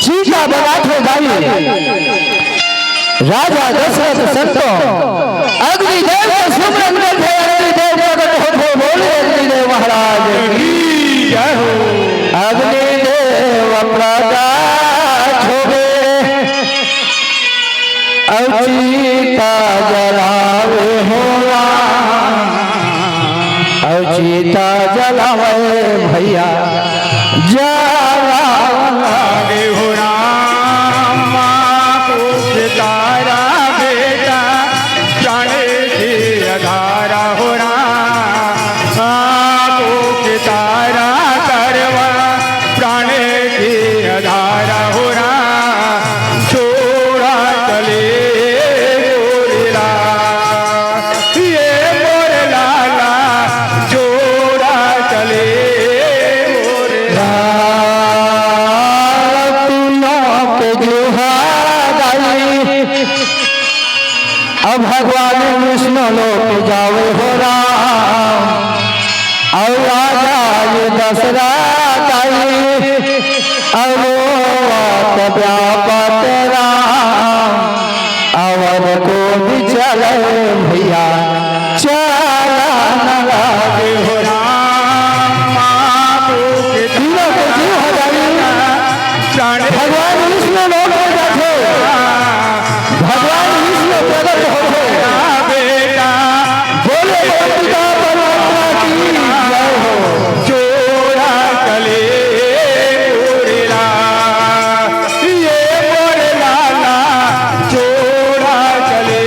चीता बनाथे दाई। राजा दशरथ संतो, अग्निदेव के सुमरन करथे, अग्निदेव प्रकट होथे, बोले अग्निदेव महाराज की जय हो। अग्निदेव प्रकट होवे, अउ चीता जलावे हो राम, अउ चीता जलावे भैया, जलावे। लागे हो राम, माँ को तारा बेटा, प्राण के आधारा हो राम, माँ को तारा करवा, प्राण के आधारा हो राम, छोड़ा चले मोर लाला, ये मोर लाला, छोड़ा चले मोर लाला। तीनों के जुहा दाई, अब भगवान विष्णु लोक जावे हो राम, अउ राजा ये दशरथ आई, अउ रोवत व्यापत राम, अवध को भी चले भैया, चला न लागे हो राम। तीनों के जीव हो जाई। भगवान विष्णु लोक में जाथे, भगवान विष्णु प्रकट होथे। बोले परम पिता परमात्मा की जय हो। जोड़ा चले मोरे लाला, ये मोरे लाला, जोड़ा चले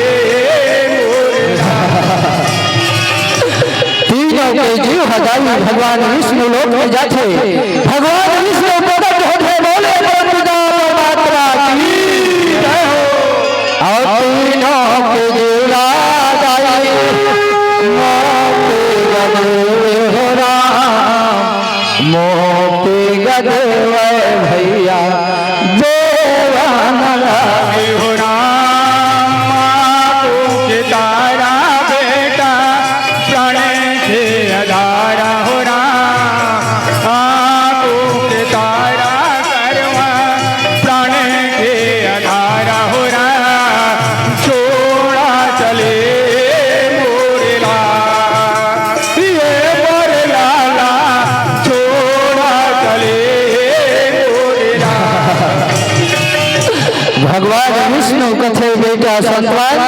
मोरे लाला। तीनों के जीव हदाई भगवान विष्णु लोक में जाथे। भगवान विष्णु प्रकट होथे, बोले परम पिता परमात्मा की जय हो। अउ तीनों के जीव हदाई मोती गदेवे हो राम, मोती गदेवे भैया, देवा न लागे हो राम। माँ को के तारा बेटा, प्राण के आधारा हो राम, आँखों के तारा करवा, प्राण के आधारा हो राम, छोड़ा चले मोरे लाला, ये मोरे लाला, छोड़ा चले मोरे लाला। भगवान विष्णु कथे बेटा सतपाल,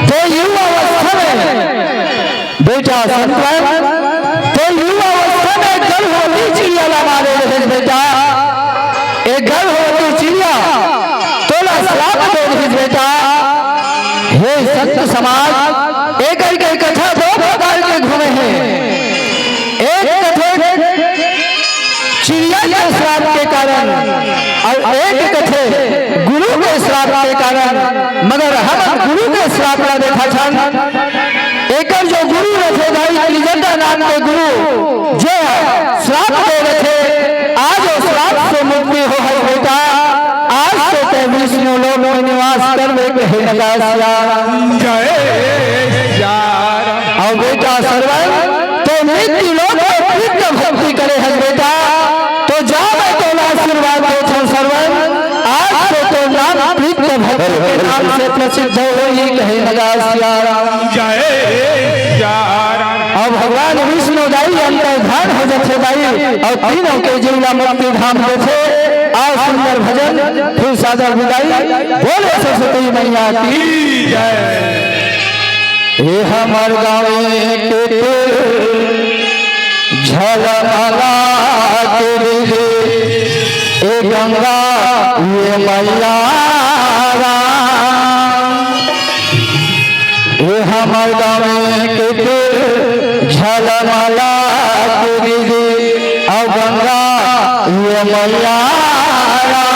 तो युवावस्था में बेटा सतपाल, तो युवावस्था में गर्भवती चिड़िया ला मारे रहिस बेटा। ए गर्भवती चिड़िया तोला श्राप दे रहिस बेटा। हे संत समाज, एकर के कथा दो प्रकार के घूमे हे। एक कथे चिड़िया के श्राप के कारण अउ एक कथे गुरु के श्राप के कारण, मगर हम गुरु के श्राप ला देखत हन। एकर जो गुरु रथे भाई, त्रिजटा नाम के गुरु, जे ह श्राप दे रथे, आज वो श्राप से मुक्ति हो है बेटा। आज तो तैं विष्णु लोक में निवास करबे कहे लगा सिया राम। जय सिया राम। अउ बेटा सरवन, तो मृत्यु लोक में पितृ भक्ति करे हस बेटा, तो जा मैं तोला आशीर्वाद देथंव सरवन, आज से तोर नाम पितृ भक्ति के नाम से प्रसिद्ध होही कहे लगा सिया राम। जय सिया राम। अउ भगवान विष्णु दाई अंतर्धान हो जथे दाई, अउ तीनों के जीव ला मुक्ति धाम देथे। अउ सुंदर भजन, फिर सादर विदाई, बोले सरस्वती मैया की जय। हे हमर गाँव के झलमला के दीदी, ए गंगा ये मैया राम। ए हमर गाँव के झलमला के दीदी, अउ गंगा ये मैया राम।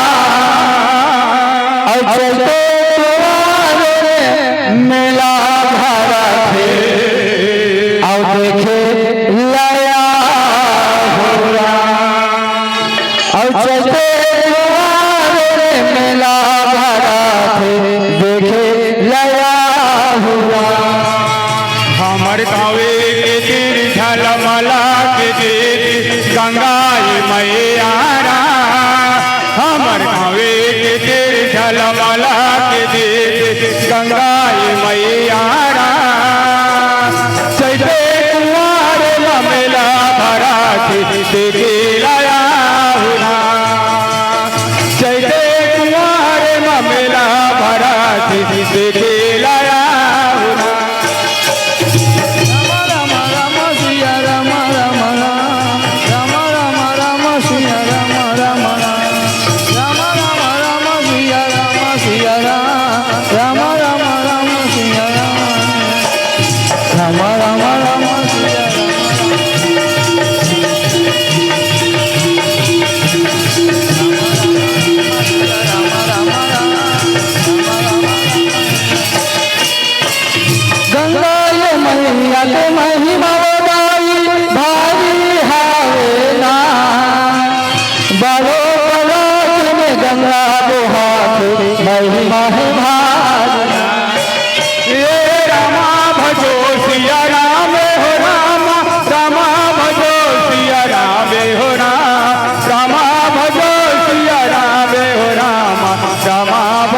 अउ चैते कुआरे मेला भरथे, अउ देखे लया हो राम। अउ चैते कुआरे मेला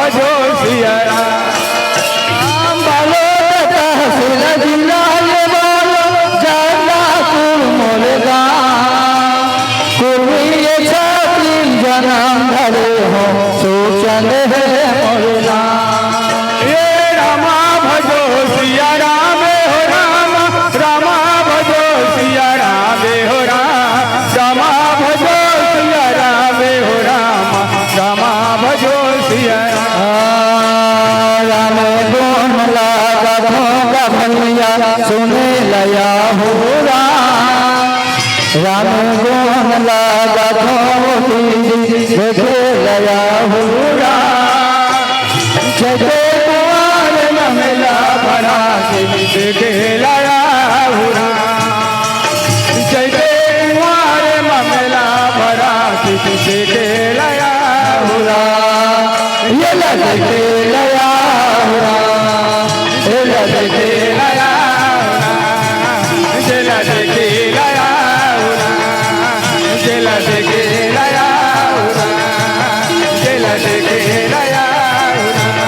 जो सिया राम। बालोद तहसील जिला ये बालोद, जाना तू मोर गाँव। कुर्मी ये छाती जनम धरे हो, सोचन हे मोर नाम। ये रामा भजो सिया राम हो राम, रामा भजो सिया राम हो राम, रामा भजो सिया राम हो राम, रामा भजो सिया राम। राम गुण ला गाथो गा भैया, सुने लया हो राम। राम गुण ला गाथो दीदी, देखे लया हो राम। चैते कुंवार ममेला भरा के, देखे लया हो राम। चैते कुंवार ममेला भरा के, देखे लया हो राम। ये लगे लया हो राम। ये लगे लया हो राम। ये लगे लया हो राम। ये लगे लया हो राम। ये लगे लया हो राम।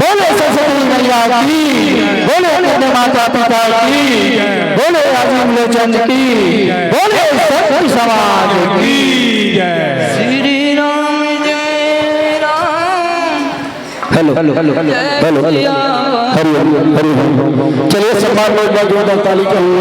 बोले सरस्वती मैया की, बोले अपने माता पिता की, बोले आदिम लोचन की, बोले संत समाज की। श्री राम जय Ram. Hello, hello, hello, hello, hello. Hari Om, Hari Om. चलिए, सम्मान में एक बार जोरदार ताली के